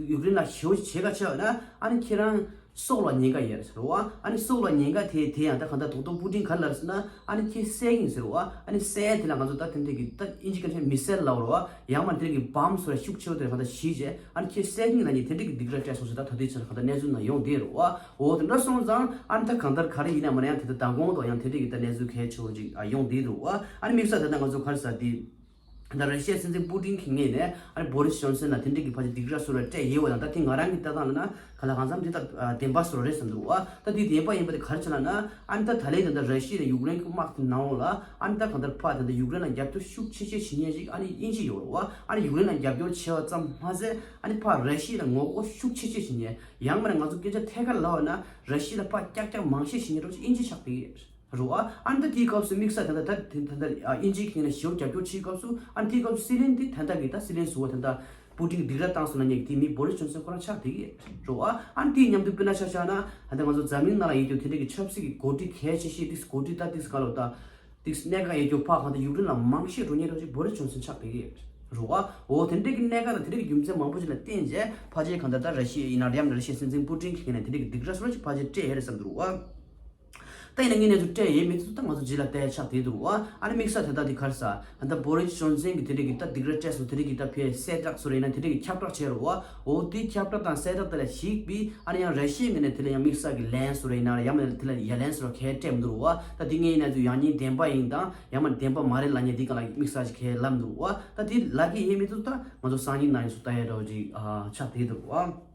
ཡུཀ་རེན་ལ་ཞེ་པོ་ཅིག་བྱེད་ཀ་ཆགས་ཡོད་ན་ཨ་ནི་ཁྱེད་རང་སྲོག་ལ་ཉེན་ཁ་ཡོད་ཟེར་བ། ཨ་ནི་སྲོག་ལ་ཉེན་ཁ་དེ་དེ་ཡང་ད་གང་ལྟར་རྡོག་རྡོག་པུ་ཏིན་ག་རེ་ལབ་ཟེར་ན་ཨ་ནི་ཁྱེད་བསད་ཀྱི་ཡིན་ཟེར་བ། ཨ་ནི་བསད་དེ་ལ་ང་ཚོ་ད་དེ་འདྲ་གི་ད་ཨིན་ཇི་སྐད་ཆ་མི་སེལ་ལབ་རེད་བ། ཡང་མ་དེ་འདྲ་གི་བམ་སོགས་ལ་ཤུགས་ཆེ་བོ་དེ་གང་ལྟར་བྱས་རྗེས་ཨ་ནི་ཁྱེད་བསད་ཀྱི་ཡིན་ལབ་ནས་དེ་འདྲ་གི་སྡིགས་ར་སྤྲད་སོང་ཟེར། ད་ད་ལྟའི་ཆར་གང་ལྟར་གནས་ཚུལ་ནང་ཡོང་བསྡད་རེད་བ། འོ་དེ་འདྲ་སོང་ཙང་ཨ་ནི་ད་གང་ལྟར་ག་རེ་ཡིན་ན་མ་ན་ཡང་དེ་ད་མདང་དགོང་དུ་ཡང་དེ་འདྲ་གི་ད་གནས་ཚུལ་གལ་ཆེ་བོ་ཅིག་ཡོང་བསྡད་འདུག་བ། ཨ་ནི་དམིགས་བསལ་ད་ལྟ་ང་ཚོ་ག་རེ་ཟེར་འདི། ད་ར་ཤི་ཡའི་སྲིད་འཛིན་པུ་ཏིན་གྱི་ངོས་ནས་ཨ་ནི་བོ་རིས་ཇོན་སན་ལ་དེ་འདྲ་གི་ཕལ་ཆེར་སྡིགས་ར་སོགས་ལ་སྤྲད་ཡོད་པ་དང་། ད་དེ་ང་རང་གི་ལྟ་སྟངས་ལ་ན་ག་ལ་གང་འཚམ་དེ་ད་བདེན་པ་སོགས་རེད་བསམ་འདུག་བ། ད་དེ་བདེན་པ་ཡིན་པ་དེ་ག་རེ་བྱས་ལབ་ན་ཨ་ནི་ད་ད་ལན་ད་ད་ར་ཤི་ཡ་དང་ཡུཀ་རེན་གྱི་དམག་དེ་ནང་ལ་ཨ་ནི་ད་གང་ལྟར་ཕར་ད་ད་ཡུཀ་རེན་ལ་རྒྱབ་སྐྱོར་ཤུགས་ཆེ་ཆེ་བྱེད་མཁན་ཞིག་ཨ་ནི་དབྱིན་ཇི་ཡོད་རེད་བ། ཨ་ནི་ཡུཀ་རེན་ལ་རྒྱབ་སྐྱོར་བྱས་པ་ཙམ་མ་ཟད་ཨ་ནི་ཕར་ར་ཤི་ཡ་ལ་ངོ་རྒོལ་ཤུགས་ཆེ་ཆེ་བྱེད་མཁན། ཡང་མིན་ན་ང་ཚོ་སྐད་ཆ་ཐད་ཀར་ལབ་པ་ན་ར་ཤི་ཡ་ལ་ཕར་ཀྱག་ཀྱག་མང་ཤས་བྱེད་མཁན་འདྲ་བོ་ཅིག་དབྱིན་ཇི་ཆགས་བསྡད་ཀྱི་ཡོད་རེད། རེད་བ། ཨ་ནི་ད་དེའི་སྐབས་སུ་དམིགས་བསལ་ད་ལྟ་ད་དེ་ད་ལྟ་ཨ་དབྱིན་ཇིའི་ཁྱེད་ནས་ཞེ་པོ་རྒྱབ་སྐྱོར་བྱེད་སྐབས་སུ་ཨ་ནི་དེའི་སྐབས་སུ་སྲིད་བློན་དེ་ད་ལྟ་གི་ད་སྲིད་བློན་ཟུར་པ་ད་ལྟ་པུ་ཏིན་གྱི་སྡིགས་ར་བཏང་སོང་ན་ཉེ་གི་དེ་མི་བོ་རི་ཇོན་སན་ཁོ་རང་ཆགས་བསྡད་ཀྱི་རེད་བ། ཨ་ནི་དེའི་མཉམ་དུ་དཔེར་ན་ཆ་བཞག་ན་ད་ལྟ་ང་ཚོ་འཛམ་གླིང་ནང་ལ་ཡོད་རྒྱུ་དེ་འདྲ་གི་ཆབ་སྲིད་ཀྱི་འགོ་ཁྲིད་གལ་ཆེ་ཤོས་དེ་འགོ་ཁྲིད་ད་དེ་ག་ལོ་ད་དེ་གནད་འགག་ཡོད་རྒྱུ་ཕར་གང་ལྟར་ཡུཀ་རེན་ལ་མང་ཤས་འགྲོ་ཉེན་འདྲ་བོ་ཅིག་བོ་རི་ཇོན་སན་ཆགས་བསྡད་ཀྱི་རེད་བ། འོ་དེ་འདྲ་གི་གནད་འགག་དང་དེ་འདྲ་གི་རྒྱུ་མཚན་མང་པོ་ཅིག་ལ་བརྟེན་བྱས་ཕལ་ཆེར་གང་ལྟར་ད་ར་ཤི་ཡ་ཡིན་ན་རེད། ཡང་ན་ར་ཤི་ཡའི་སྲིད་འཛིན་པུ་ཏིན་གྱི་ཁྱེད་ནས་དེ་འདྲ་གི་སྡིགས་ར་སོགས་ཅིག་ཕལ་ཆེར་སྤྲད་ཡོད་རེད་བསམ་འདུག་བ། ད་ཡིན་ན་ངས་གནས་ཚུལ་སྤྲད་ཡོད་མེད་ཚོ་ད་ང་ཚོ་རྗེས་ལ་བལྟ་ཡ་ཆགས་བསྡད་འདུག་བ། ཨ་ནི་དམིགས་བསལ་ད་ལྟ་དེ་ག་རེ་ཟ། ད་ལྟ་བོ་རི་ཇོན་སན་གྱིས་དེ་འདྲ་གི་ད་སྡིགས་ར་སྤྲད་སོང་། དེ་འདྲ་གི་ད་ཕར་གསལ་བསྒྲགས་སོགས་རེད་ཡིན་ན་དེ་འདྲ་གི་ཁྱབ་བསྒྲགས་བྱས་རེད་བ། འོ་དེ་ཁྱབ་བསྒྲགས་དང་གསལ་བསྒྲགས་དེ་ལ་གཞིགས་པའི་ཨ་ནི་ཡང་ར་ཤི་ཡའི་ངོས་ནས་དེ་ལ་ཡང་དམིགས་བསལ་གྱི་ལན་སོགས་རེད་ཡིན་ན་རེད། ཡང་མིན་ན་དེ་ལ་ཡ་ལན་སོགས་གང་ཡང་སྤྲད་མི་འདུག་བ། ད་དེ་ངས་ཡིན་ན་ཚོ་ཡང་སྙིང་བདེན་པ་ཡིན་དང་ཡང་མིན་ན་བདེན་པ་མ་རེད་ལབ་མཁན་དེ་གང་ལ་དམིགས་བསལ་ཅིག་གང་ཡང་ལབ་མི་འདུག་བ། ད་དེ་ལབ་ཀྱི་ཡོད་མེད་ཚོ་ད་ང་ཚོ་སང་ཉིན་གནངས་ཉིན་ཚོ་ལྟ་ཡ་འདྲ་བོ་ཅིག་ཨ་ཆགས་བསྡད་འདུག་བ།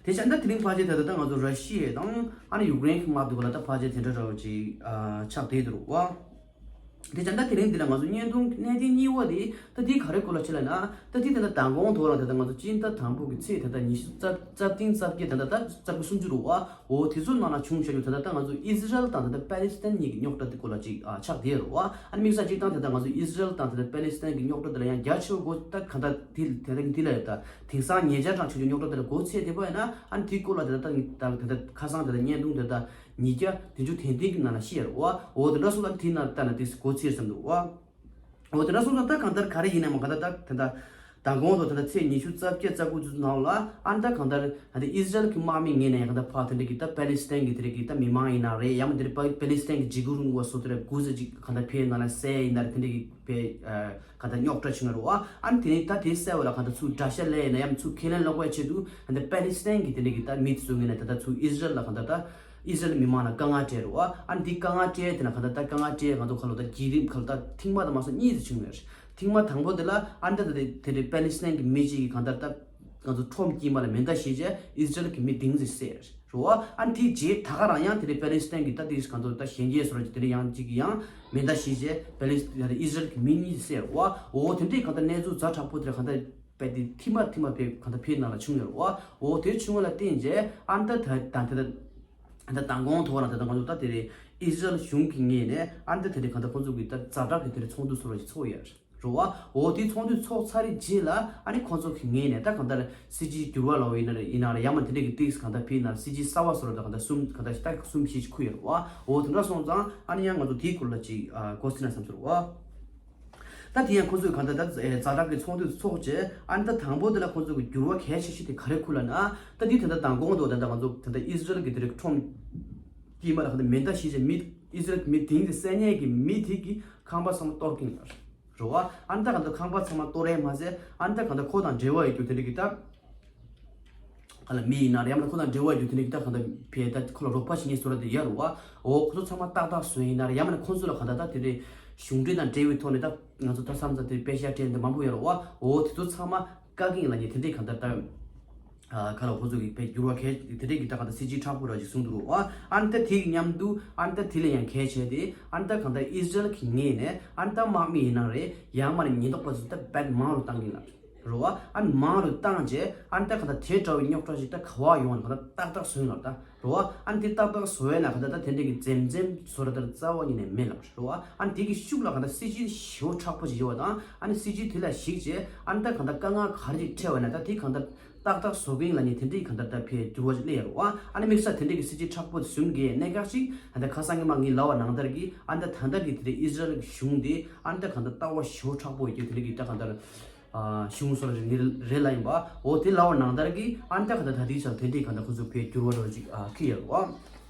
དེ་བྱས་ད་དེ་རིང་ཕལ་ཆེར་ད་ལྟ་ང་ཚོ་ར་ཤི་ཡ་དང་ཨ་ནི་ཡུཀ་རེན་གྱི་དམག་དེ་ག་ལ་ད་ཕལ་ཆེར་དེ་འདྲ་འདྲ་བོ་ཅིག་ཨ་ཆགས་བསྡད་འདུག་བ། དེ་བྱས་ད་དེ་རིང་འདི་ལ་ང་ཚོ་བརྙན་ཐུང་གནད་དོན་གཉིས་པ་དེ་ད་དེ་ག་རེ་སྐོར་ལ་ཆེ་ལབ་ན། ད་དེ་ད་ལྟ་མདང་དགོང་ཐོག་ལ་ད་ལྟ་ང་ཚོ་སྤྱི་ཟླ་དང་པོ་གི་ཚེས་ད་ལྟ་ཉི་ཤུ་རྩ་རྩ་བདུན་རྩ་བརྒྱད་ད་ལྟ་ད་རྩ་དགུ་སུམ་ཅུ་རེད་བ། འོ་དེ་ཚོ་ནང་ལ་བྱུང་བཞག་རྒྱུ་ད་ལྟ་ད་ང་ཚོ་ཨི་ཟི་རལ་དང་ད་ལྟ་པ་ལི་སི་ཐན་གཉིས་ཀྱི་རྙོག་དྲ་དེ་སྐོར་ལ་ཅིག་ཨ་ཆགས་བསྡད་ཡོད་རེད་བ། ཨ་ནི་དམིགས་བསལ་གཅིག་དང་དེ་ལྟར་ང་ཚོ་ཨི་ཟི་རལ་དང་དེ་ལྟར་པ་ལི་སི་ཐན་གྱི་རྙོག་དྲ་དེ་ལ་ཡང་རྒྱ་ཆེ་བོ་འགོ་ད་གང་ལྟར་དེ་དེ་ལྟར་འདི་ལ་ཡོད་ད། དེང་སང་ཉེ་ཆར་གྲངས་ཆུང་ཆུང་རྙོག་དྲ་དེ་ལ་འགོ་ཚུགས་བསྡད་པ་ཡིན་ན། ཨ་ནི་དེའི་སྐོར་ལ་དེ་ལྟར་ད་དེ་ལྟར་ཁ་སང་དེ་ལྟར་བརྙན་ཐུང་དེ་ལྟར་ཉིས་བརྒྱ་བདུན་ཅུ་དོན་བདུན་གྱི་ནང་ལ་བཤད་ཡོད་རེད་བ། འོ་དེ་འདྲ་སོང་ཙང་དེའི་ནང་ལྟ་ན་དེ་འགོ་ཚུགས་བསམ་འདུག་བ། འོ་དེ་འདྲ་སོང་ཙང་ད་གང་ལྟར་ག་རེ་ཡིན་ནའང་གང་ལྟར་ད་དེ་ལྟར་མདང་དགོང་དང་དེ་ལྟར་ཚེས་ཉི་ཤུ་རྩ་བརྒྱད་རྩ་དགུ་ཚོའི་ནང་ལ་ཨ་ནི་ད་གང་ལྟར་ད་ལྟ་ཨི་ཟི་རལ་གྱི་དམག་མི་ངོས་ནས་ཡང་གང་ལྟར་ཕར་དེ་འདྲ་གི་ད་པ་ལི་སི་ཐན་གྱི་དེ་འདྲ་གི་ད་མི་མང་ཡིན་ན་རེད། ཡང་མིན་དེ་འདྲ་པ་པ་ལི་སི་ཐན་གྱི་འཇིགས་སྐུལ་རིང་ལུགས་པ་སོགས་དེ་འདྲ་དགུ་ཟེར་ཅིག་གང་ལྟར་ཕེབས་ན་ལ་སེ་ཡིན་ན་རེད། དེ་འདྲ་གི་པའི་ག་ད་རྙོག་དྲ་བྱུང་ཡོད་རེད་བ། ཨ་ནི་དེ་ནས་ད་དེ་སེལ་བ་ལ་ག་ད་ཚུར་དགྲ་ཤ་ལེན་ཡིན་ན་ཡང་ཚུར་ཁས་ལེན་ལོག་པའི་ཆེད་དུ་ཨ་ནི་པ་ལི་སི་ཐན་གྱི་དེ་འདྲ་གི་ད་མི་དེ་ཚོ་ངོས་ནས་ད་ད་ཚུར་ཨི་ཟི་རལ་ལ་ག་ད་ད་ཨི་ཟི་རལ་མི་མང་ལ་དཀའ་ངལ་སྤྲད་རེད་བ། ཨ་ནི་དེ་དཀའ་ངལ་སྤྲད་དེ་ན་ག་ད་ད་དཀའ་ངལ་སྤྲད་ག་ད་ག་ལོ་ད་བརྒྱུད་རིམ་ག་ལོ་ད་ཐེངས་མ་དང་མ་སོང་གཉིས་ཙམ་བྱུང་ཡོད་རེད། ཐེངས་མ་དང་པོ་དེ་ལ་ཨ་ནི་ད་ད་དེ་དེ་འདྲ་པ་ལི་སི་ཐན་གྱི་མི་གཅིག་གི་ག་ད་ད་ང་ཚོ་ཁྲོམ་དཀྱིལ་མ་ལ་མེ་མདའ་བཤིག་བྱས་ཨི་ཟི་རལ་གྱི་མི་བདུན་ཙམ་བསད་རེད་བ། ཨ་ནི་དེའི་རྗེས་ད་ག་རང་ཡང་དེ་འདྲ་པ་ལི་སི་ཐན་གྱི་ད་དེ་ག་ད་ད་གཞན་རྒྱས་སོ་ར་དེ་འདྲ་ཡང་གཅིག་གི་ཡང་མེ་མདའ་བཤིག་བྱས་པ་ལི་སི་ཨི་ཟི་རལ་གྱི་མི་གཉིས་བསད་རེད་བ། འོ་དེ་འདྲའི་ག་ད་གནས་ཚུལ་ཛ་དྲག་པོ་དེ་ག་ད་པའི་དེ་ཐིག་མ་ཐིག་མ་པའི་ག་ད་ཕེབས་ནང་ལ་བྱུང་ཡོད་རེད་བ། འོ་དེ་བྱུང་བ་ལ་བརྟེན་བྱས་ཨ་ནི་ད་ད་ད་ད་ད་མདང་དགོང་ཐོག་ལ་ད་ད་ང་ཚོ་ད་དེ་རེད། ཨི་ཟི་རལ་གཞུང་གི་ངོས་ནས་ཨ་ནི་ད་དེ་རེད་ག་ད་ཁོང་ཚོ་གི་ད་ཛ་དྲག་གི་དེ་རེད་ཚོགས་འདུ་སོ་ར་ཞིག་ཚོགས་ཡོད་རེད་བ། འོ་དེ་ཚོགས་འདུ་ཚོགས་ཚར་རེད་རྗེས་ལ་ཨ་ནི་ཁོང་ཚོ་གི་ངོས་ནས་ད་གང་ལྟར་སྲིད་ཇུས་འགྱུར་བ་ལོག་ཡིན་ན་རེད་ཡིན་ན་རེད། ཡང་མ་དེ་འདྲ་གི་ཏིག་གང་ལྟར་ཕི་ན་སྲིད་ཇུས་གསར་བ་སོ་ར་ད་གང་ལྟར་གསུམ་གང་ལྟར་ཞིག་ད་གསུམ་བཞི་ཞིག་འཁུར་ཡོད་རེད་བ། འོ་དེ་འདྲ་སོང་ཙང་ཨ་ནི་ཡང་ང་ཚོ་དེའི་སྐོར་ལ་ཅིག་ཨ་གོ་སྲིད་ན་བསམ་ཚོར་བ། ད་དེ་ཡང་ཁོང་ཚོས་གང་ལྟར་ད་ཛ་དྲག་གི་ཚོགས་འདུ་ཚོགས་རྗེས་ཨ་ནི་ད་དང་པོ་དེ་ལ་ཁོང་ཚོ་གི་འགྱུར་བ་གལ་ཆེ་ཤོས་དེ་ག་རེ་འཁུར་ལབ་ན། ད་དེ་ད་ལྟ་མདང་དགོང་དུ་ད་ལྟ་ང་ཚོ་ད་ལྟ་ཨི་ཟི་རལ་གི་དེ་རིགས་ཁྲོམ་དཀྱིལ་མ་ལ་གང་ལྟར་མེ་མདའ་བཤིག་བྱས་མི་ཨི་ཟི་རལ་གི་མི་དེང་དེ་བསད་ཉེས་ཀྱི་མི་དེ་གི་ཁང་པ་ཚང་མ་གཏོར་གིན་ལ། རེད་བ། ཨ་ནི་ད་ག་ད་ཁང་པ་ཚང་མ་གཏོར་རེད་མ་ཟད་ཨ་ནི་ད་ག་ད་ཁོ་དང་འབྲེལ་བ་ཡོད་རྒྱུ་དེ་འདྲ་གི་ད་ག་ལ་མི་ཡིན་ན་རེད་ཡང་ན་ཁོ་དང་འབྲེལ་བ་ཡོད་རྒྱུ་དེ་འདྲ་གི་ད་ག་ད་ཕེ་ད་ཁོ་ལ་རོགས་པ་བྱེད་མཁན་བཟོ་འདྲ་དེ་ཡོད་རེད་བ། འོ་ཁོ་ཚོ་ཚང་མ་ཏག་ཏག་བཟོས་ཡིན་ན་རེད་ཡང་ན་ཁོ་ཚོ་ལ་ག་ད་ད་དེ་འདྲའི་གཞུང་འབྲེལ་དང་འབྲེལ་བའི་ཐོག་ནས་ད་ང་ཚོ་ད་བསམ་ཚ་དེ་དཔེ་ཤ་སྤྲད་འདི་མང་པོ་ཡོད་རེད་བ། འོ་དེ་ཚོ་ཚང་མ་བཀག་གིན་ལ་ཉེ་དེ་འདྲའི་ག་ད་ད། ཨ་ཁ་ལོ་ཁོ་ཚོ་གི་བས་འགྱུར་བ་གལ་དེ་འདྲའི་གི་ད་ག་ད་སྲིད་ཇུས་མཁྲེགས་པོ་ར་ཅིག་གསུངས་འདུག་རོ། ཨ་ཨ་ནི་ད་དེ་གི་མཉམ་དུ་ཨ་ནི་ད་དེ་ལས་ཡང་གལ་ཆེ་དེ་ཨ་ནི་ད་གང་ལྟར་ཨི་ཟི་རལ་གི་ངོས་ནས་ཨ་ནི་ད་དམག་མི་ཡིན་ན་རེད་ཡང་མ་རེད་ཉེན་རྟོག་པ་ཚོ་ད་དཔེ་མང་རུ་བཏང་གིན་ལ་རོ། ཨ་ཨ་ནི་མང་རུ་བཏང་རྗེས་ཨ་ནི་ད་གང་ལྟར་དེ་འདྲ་བའི་རྙོག་དྲ་ཞིག་ད་ག་བ་ཡོང་བ་གང་ལྟར་ཏག་ཏག་བཟོས་ཡིན་ལ་ད་རོ། ཨ་ནི་དེ་ཏག་ཏག་བཟོས་ན་གང་ལྟར་ད་དེ་འདྲའི་གི་འཛེམ་འཛེམ་བཟོ་ར་ད་རྩ་བ་ཉིད་ནས་མེད་ལ་རོ། ཨ་ཨ་ནི་དེ་གི་ཤུགས་ལ་གང་ལྟར་སྲིད་ཇུས་ཞེ་པོ་མཁྲེགས་པོ་ཞིག་ཡོད་པ་དང་ཨ་ནི་སྲིད་ཇུས་དེ་ལ་གཞིགས་རྗེས་ཨ་ནི་ད་གང་ལྟར་དཀའ་ངལ་ག་རེ་ཞིག་འཕྲད་པ་ན་ད་དེ་གང་ལྟར། ཏག་ཏག་བཟོ་གིན་ལ་ནི་དེ་འདྲའི་གང་ལྟར་ད་ཕེ་འགྱུར་བ་ཞིག་སླེབས་ཡོད་རེད་བ། ཨ་ནི་དམིགས་བསལ་དེ་འདྲའི་གི་སྲིད་ཇུས་མཁྲེགས་པོ་དེ་བཟུང་གི་གནད་འགག་ཅིག་ཨ་ད་ཁ་སང་གི་མ་ངའི་ལབ་པ་ནང་ལྟར་གི་ཨ་ད་ད་ལྟ་གི་དེ་འདྲའི་ཨི་ཟི་རལ་གི་གཞུང་དེ་ཨ་ད་གང་ལྟར་ལྟ་བ་ཞེ་པོ་མཁྲེགས་པོ་ཡོད་རྒྱུ་དེ་འདྲའི་གི་ད་གང་ལྟར་ཨ་གཞུང་སོ་ར་རེད་ལ་ཡིན་པ། འོ་དེ་ལབ་པ་ནང་ལྟར་གི་ཨ་ད་གང་ལྟར་ད་དེའི་ཆར་དེ་འདྲའི་གང་ལྟར་ཁོ་ཚོ་ཕེ་འགྱུར་བ་རོ་ཅིག་ཨ་ཁི་ཡོད་རེད་བ།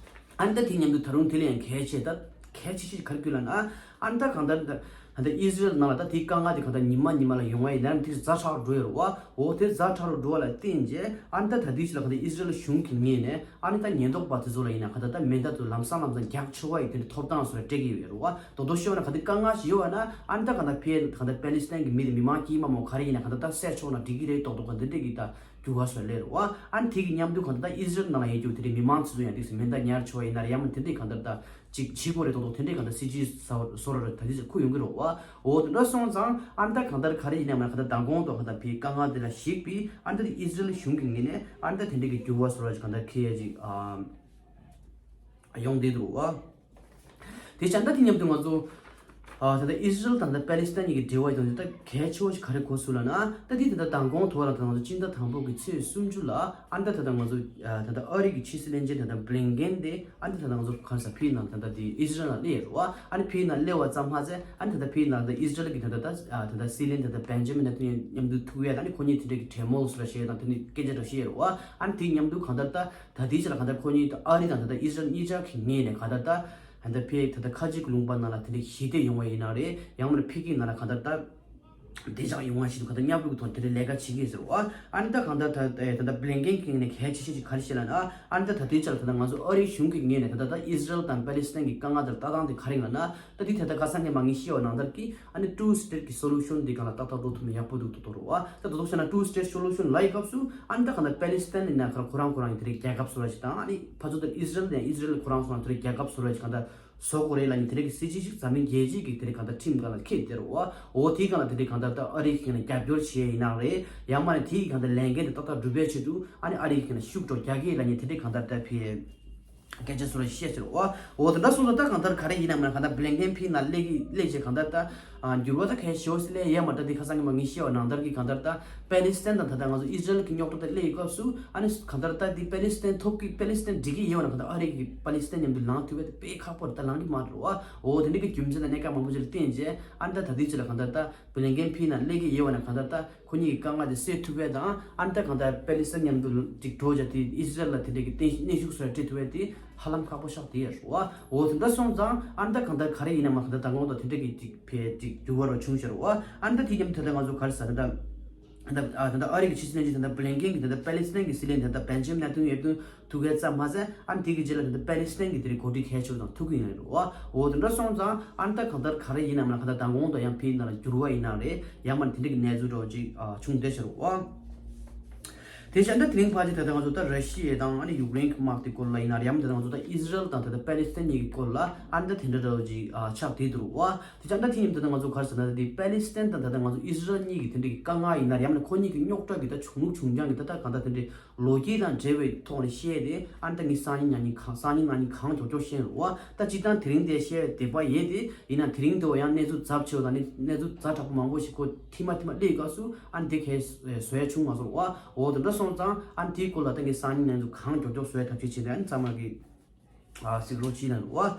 ཨ་ནི་ད་དེ་མཉམ་དུ་ད་རུང་དེ་ལས་ཡང་གལ་ཆེ་ད་གལ་ཆེ་ཤོས་ག་རེ་ཁུར་ལབ་ན། ཨ་ནི་ད་གང་ལྟར་ད་ད་ཨི་ཟི་རལ་ནང་ལ་ད་དེའི་དཀའ་ངལ་དེ་གང་ལྟར་ཉི་མ་ཉི་མ་ལ་ཡོང་བ་ཡིན་ན་དེ་ཛ་དྲག་རུ་འགྲོ་ཡོད་རེད་བ། འོ་དེ་ཛ་དྲག་རུ་འགྲོ་བ་ལ་བརྟེན་རྗེས་ཨ་ནི་ད་ད་དེའི་ཕྱི་ལ་གང་ལྟར་ཨི་ཟི་རལ་གཞུང་གི་ངོས་ནས་ཨ་ནི་ད་ཉེན་རྟོག་པ་དེ་ཚོ་ལ་ཡིན་ན་གང་ལྟར་ད་མེ་མདའ་ཚོ་ལམ་སང་ལམ་སང་རྒྱག་ཆོག་པ་ཡི་དེ་འདྲ་ཐོབ་ཐང་སོགས་ལ་སྤྲད་ཀྱི་ཡོད་རེད་བ། དོ་དོ་ཤོད་ན་གང་ལྟར་དཀའ་ངལ་ཞིག་ཡོད་བ་ན་ཨ་ནི་ད་གང་ལྟར་ཕེ་གང་ལྟར་པེ་ལི་སི་ཐན་གི་མི་དེ་མི་མང་དཀྱུས་མ་མོ་ག་རེ་ཡིན་ན་གང་ལྟར་ད་བསད་ཆོག་ན་འགྲིག་གི་རེད་མདོག་མདོག་ག་འདི་འདྲ་གི་ད། འགྱུར་བ་སོགས་སླེབས་རེད་བ། ཨ་ནི་དེ་གི་མཉམ་དུ་གང་ལྟར་ད་ཨི་ཟི་རལ་ནང་ལ་ཡོད་རྒྱུ་དེ་འདྲའི་མི་མང་ཚོ་ཡང་དེ་སི་མེ་མདའ་ཉར་ཆོག་ཡིན་ན་རེད་ཡང་མིན་དེ་འདྲའི་གང་ལྟར་ད་ཅིག་བྱེད་དགོས་རེད་མདོག་མདོག་དེ་འདྲའི་གང་ལྟར་སྲིད་ཇུས་ཟ་བཟོ་ར་རེད་ད་དེ་ཚོ་ཁུར་ཡོང་གི་རེད་བ། འོ་དེ་འདྲ་སོང་ཙང་ཨ་ནི་ད་གང་ལྟར་ག་རེ་ཡིན་ན་མ་གང་ལྟར་མདང་དགོང་དུ་གང་ལྟར་ཕི་དཀའ་ངལ་དེ་ལ་གཞིགས་པའི་ཨ་ནི་ད་ཨི་ཟི་རལ་གཞུང་གི་ངོས་ནས་ཨ་ནི་ད་དེ་འདྲའི་གི་འགྱུར་བ་བཟོ་ར་ཅིག་གང་ལྟར་ཁེ་ཡ་ཅིག་ཨ་ཡོང་བསྡད་འདུག་བ། དེ་བྱས་ད་དེ་མཉམ་དུ་ང་ཚོ་ཨ་ད་ལྟ་ཨི་ཟི་རལ་དང་ད་པ་ལི་སི་ཐན་གཉིས་ཀྱི་འབྲེལ་བ་དང་ད་གལ་ཆེ་བ་ཞིག་ག་རེ་གོ་སོང་ལབ་ན། ད་དེ་ད་ལྟ་མདང་དགོང་དུ་བ་ལ་ད་ང་ཚོ་སྤྱི་ཟླ་དང་པོ་གི་ཚེས་སུམ་ཅུ་ལ་ཨ་ད་ད་ལྟ་ང་ཚོ་ཨ་ད་ལྟ་ཨ་རི་གི་ཕྱི་སྲིད་བློན་ཆེན་ད་ལྟ་བྷི་ལིན་ཀེན་དེ་ཨ་ད་ད་ལྟ་ང་ཚོ་ག་རེ་ཟ་ཕི་ནང་ད་ལྟ་དེ་ཨི་ཟི་རལ་ལ་སླེབས་ཡོད་རེད་བ། ཨ་ནི་ཕི་ནང་སླེབས་པ་ཙམ་མ་ཟད་ཨ་ནི་ད་ལྟ་ཕི་ནང་ད་ཨི་ཟི་རལ་གི་ད་ལྟ་ད་ཨ་ད་ལྟ་སྲིད་བློན་ད་ལྟ་བེན་ཇ་མིན་ནེ་ཐན་ཡ་ཧུ་མཉམ་དུ་ཐུག་ཡ་ད་ནི་ཁོ་གཉིས་དེ་འདྲ་གི་གྲོས་མོལ་སོགས་ལ་བྱས་ཡ་དང་དེ་ནི་སྐད་ཆ་འདྲ་བཤད་ཡོད་རེད་བ། ཨ་ནི་དེ་མཉམ་དུ་གང་ལྟར་ད། ད་ལྟའི་ཆ་ལ་གང་ལྟར་ཁོ་གཉིས་ད་ཨ་རི་དང་ད་ལྟ་ཨི་ཟི་རལ་གཉིས་ཆ་གི་ངོས་ནས་གང་ལྟར་ད་གང་ལྟར་ཕེ་ད་ལྟ་ཁ་ཆེ་གི་ལུང་པ་ནང་ལ་དེ་འདྲའི་ཞི་བདེ་ཡོང་བ་ཡིན་ན་རེད་ཡང་མིན་ཕི་གི་ནང་ལ་གང་ལྟར་ད་ བདེ་འཇགས་ཡོང་བ་ཞིག་ཏུ་གང་ལྟར་མཉམ་རུབ་ཀྱི་ཐོག་དེ་འདྲའི་ལས་ཀ་བྱེད་ཀྱི་ཡོད་ཟེར་བ། ཨ་ནི་ད་གང་ལྟར་ད་ད་ལྟ་བྷི་ལིན་ཀེན་གྱི་ངོས་ནས་གལ་ཆེ་ཤོས་ཅིག་ག་རེ་བཤད་ལབ་ན། ཨ་ནི་ད་ད་ལྟའི་ཆར་ད་ལྟ་ང་ཚོ་ཨ་རིའི་གཞུང་གི་ངོས་ནས་ད་ལྟ་ད་ཨི་ཟི་རལ་དང་པེ་ལི་སི་ཐན་གྱི་དཀའ་ངལ་དེར་ལྟ་སྟངས་དེ་ག་རེ་ཡིན་ལབ་ན། ད་འདི་ད་ལྟ་ཁ་སང་ཉིན་མ་ངས་བཤད་པ་ནང་ལྟར་གྱི་ཨ་ནི་two state གི་solution འདི་གང་ལ་ཏག་ཏག་འགྲོ་ཐུབ་ན་ཡག་པོ་འདུག་ཏོ་ཏོ་རེད་བ། ད་ད་དུང་བཤད་ན་two state solution ལབ་ཡི་སྐབས་སུ་ཨ་ནི་ད་གང་ལྟར་པེ་ལི་སི་ཐན་ནི་ན་ཁོ་རང་ཁོ་རང་ཁོ་རང་གི་དེ་རིགས་རྒྱལ་ཁབ་བཟོ་ར་ཞིག་དང་། ཨ་ནི་ཕར་ཚུར་ད་ཨི་ཟི་རལ་ནས་ཨི་ཟི་རལ་ཁོ་རང་ཁོ་རང་དེ་རིགས་རྒྱལ་ཁབ་བཟོ་ར་ཞིག་གང་ལྟར་བཟོ་དགོས་རེད་ལབ་ནི་དེ་རིགས་ཀྱི་སྲིད་ཇུས་ཤིག་འཛམ་གླིང་རྒྱལ་སྤྱིའི་གི་དེ་རིགས་གང་ལྟར་ཁྲིམས་སྒང་ལ་འཁེལ་བསྡད་རེད་བ། འོ་དེའི་སྒང་ལ་དེ་རིགས་གང་ལྟར་ད་ཨ་རི་གི་ནས་རྒྱབ་སྐྱོར་བྱེད་ཡིན་ནའང་རེད། ཡང་མ་ནས་དེའི་གང་ལྟར་ལས་འགན་དེ་ཏག་ཏག་འགྲུབ་པའི་ཆེད་དུ་ཨ་ནི་ཨ་རི་གི་ནས་ཤུགས་སྒྲོག་རྒྱག་གི་ལབ་ནི་དེ་རིགས་གང་ལྟར་ད་ཕེ་སྐད་ཆ་བཟོ་ར་བཤད་ཟེར་བ། འོ་དེ་འདྲ་སོང་ཙང་ད་གང་ལྟར་ག་རེ་ཡིན་ནམ་ན་གང་ལྟར་བྷི་ལིན་ཀེན་ཕི་ན་སླེབས་ཀྱི་སླེབས་བྱས་གང་ལྟར་ད་འགྱུར་བ་ད་གལ་ཆེ་བོ་ཞིག་སླེབས་ཡས་མ་རེད། ད་དེ་ཁ་སང་གི་མ་ངས་བཤད་པ་ནང་ལྟར་གྱི་གང་ལྟར་ད་པེ་ལི་སི་ཐན་དང་ད་ལྟ་ང་ཚོ་ཨི་ཟི་རལ་གྱི་རྙོག་དྲ་དེ་སླེབས་ཡི་སྐབས་སུ་ཨ་ནི་གང་ལྟར་ད་དེ་པེ་ལི་སི་ཐན་ཐོབ་ཀྱི་པེ་ལི་སི་ཐན་འགྲིག་གི་ཡོད་ན་གང་ལྟར་ཨ་རི་གི་པ་ལི་སི་ཐན་མཉམ་དུ་ལངས་ཐུབ་པ་དེ་དཔེ་ཁག་པོ་རེད། ད་ལངས་ཀྱི་མ་རེད་བ། འོ་དེ་འདྲ་གི་རྒྱུ་མཚན་དང་གནད་འགག་མང་པོ་ཞིག་ལ་བརྟེན་བྱས་ཨ་ནི་ད་ད་ལྟའི་ཆ་ལ་གང་ལྟར་ད་བྷི་ལིན་ཀེན་ཕི་ན་སླེབས་ཀྱི་ཡོད་ན་གང་ལྟར་ད་ཁོ་གཉིས་ཀྱི་དཀའ་ངལ་དེ་སེལ་ཐུབ་པ་དང་། ཨ་ནི་ད་གང་ལྟར་པེ་ལི་སི་ཐན་མཉམ་དུ་ཅིག་འགྲོ་བྱས་དེ་ཨི་ཟི་རལ་ལ་དེ་འདྲ་གི་གཏན་གནོན་ཤུགས་སུ་སྤྲད་ཐུབ་པ་དེ་ཧ་ལམ་ཁག་པོ་ཤག་དེ་ཡ་རེད་བ། འོ་དེ་འདྲ་སོང་ཙང་ཨ་ནི་ད་གང་ལྟར་ག་རེ་ཡིན་ན་མ་གང་ལྟར་ད་གོང་དུ་དེ་འདྲ་གི་ཅིག་ཕེ་ཅིག་འགྱུར་བ་རུ་བྱུང་ཤར་བ། ཨ་ནི་ད་དེ་རྒྱབ་ད་ལྟ་ང་ཚོ་ག་རེ་ཟེར་ད་ད་ད་ད་ཨ་རི་གི་ཕྱི་སྲིད་བློན་ཆེན་ད་ལྟ་བྷི་ལིན་ཀེན་གྱིས་ད་ལྟ་པེ་ལི་སི་ཐན་གྱི་སྲིད་བློན་ད་ལྟ་བན་ཇི་མིན་ནེ་ཐན་ཡ་ཧུ་ཐུག་ཡས་ཙམ་མ་ཟད་ཨ་ནི་དེ་གི་རྗེས་ལ་ད་ལྟ་པེ་ལི་སི་ཐན་གྱི་དེ་རིགས་འགོ་ཁྲིད་གལ་ཆེ་བ་དང་ཐུག་གི་ཡོད་རེད་བ། འོ་དེ་འདྲ་སོང་ཙང་ཨ་ནི་ད་གང་ལྟར་ག་རེ་ཡིན་ནམ་ན་གང་ལྟར་ད་གོང་དུ་ཡང་ཕེ་ཡིན་ན་ར་འགྱུར་བ་ཡིན་ན་རེད། ཡང་མ་དེ་འདྲ་གི་གནས་ཚུལ་འདྲ་བོ་ཅིག་བྱུང་བསྡད་ཤར་བ། དེ་བཞིན་ད་དེ་རིང་ཕལ་ཆེར་ད་ལྟ་ང་ཚོ་ད་ར་ཤི་ཡ་དང་ཨ་ནི་ཡུཀ་རེན་གྱི་དམག་དེ་སྐོར་ལ་ཡིན་ན་རེད། ཡང་ད་ལྟ་ང་ཚོ་ད་ཨི་ཟི་རལ་དང་ད་ལྟ་པེ་ལི་སི་ཐན་གཉིས་ཀྱི་སྐོར་ལ་ཨ་ནི་ད་དེ་འདྲ་འདྲ་བོ་ཅིག་ཆགས་བསྡད་འདུག་བ། དེ་ཅང་ད་དེ་ཡིན་ད་ལྟ་ང་ཚོ་ག་རེ་ཟེར་ན་ད་དེ་པེ་ལི་སི་ཐན་དང་ད་ལྟ་ང་ཚོ་ཨི་ཟི་རལ་གཉིས་ཀྱི་དེ་འདྲ་གི་དཀའ་ངལ་ཡིན་ན་རེད། ཡང་ན་ཁོ་གཉིས་ཀྱི་རྙོག་དྲ་གི་ད་བྱུང་ལུགས་བྱུང་རྐྱང་གི་ད་ད་གང་ལྟར་དེ་འདྲའི་ལོ་རྒྱུས་དང་འབྲེལ་བའི་ཐོག་ནས་བཤད་དེ་ཨ་ནི་ད་ངས་སང་ཉིན་གནངས་ཉིན་གང་སང་ཉིན་གནངས་ཉིན་གང་མགྱོགས་མགྱོགས་བཤད་རོགས། ད་སྤྱིར་བཏང་དེ་རིང་དེ་བཤད་དེ་པ་ཡེ་དེ་ཡིན་ན་དེ་རིང་དེ་བ་ཡང་གནས་ཚུལ་ཚབས་ཆེ་བ་དང་ནི་གནས་ཚུལ་ཛ་དྲག་པོ་མང་པོ་ཞིག་ཁོ་ཐི་མ་ཐི་མ་སླེབས་སྐབས་སུ་ཨ་ནི་དེ་གས་བཟོ་ཡ་བྱུང་མ་སོང་བ། འོ་དེ་འདྲ་སོང་ཙང་ཨ་ནི་དེའི་སྐོར་ལ་ད་ངས་སང་ཉིན་གནས་ཚུལ་གང་མགྱོགས་མགྱོགས་བཟོ་ཡ་ཐབས་ཤེས་བྱེད་དེ་ཨ་ནི་ཚང་མ་གི་ཨ་གཟིགས་རོགས་བྱེད་གནང་རོགས།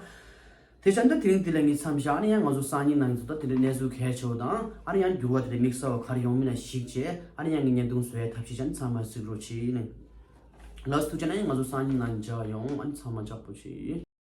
དེ་བཞིན་ད་དེ་རིང་འདི་ལ་ངས་མཚམས་བཞག་ཨ་ནི་ཡང་ང་ཚོ་སང་ཉིན་གནངས་ཚུ་ད་དེ་འདྲའི་གནས་ཚུལ་གལ་ཆེ་བ་དང་ཨ་ནི་ཡང་འགྱུར་བ་དེ་འདྲའི་དམིགས་བསལ་བ་ག་རེ་ཡོང་མིན་ལ་གཞིགས་བྱས་ཨ་ནི་ཡང་ངས་བརྙན་ཐུང་བཟོ་ཡ་ཐབས་ཤེས་བྱས་ཨ་ནི་ཚང་མ་གཟིགས་རོགས་བྱེད་གནང་། ལགས་སོ་ཐུགས་རྗེ་གནང་། ཡང་ང་ཚོ་སང་ཉིན་གནངས་མཇལ་ཡོང་། ཨ་ནི་ཚང་མ་མཇལ་པོ་བྱེད།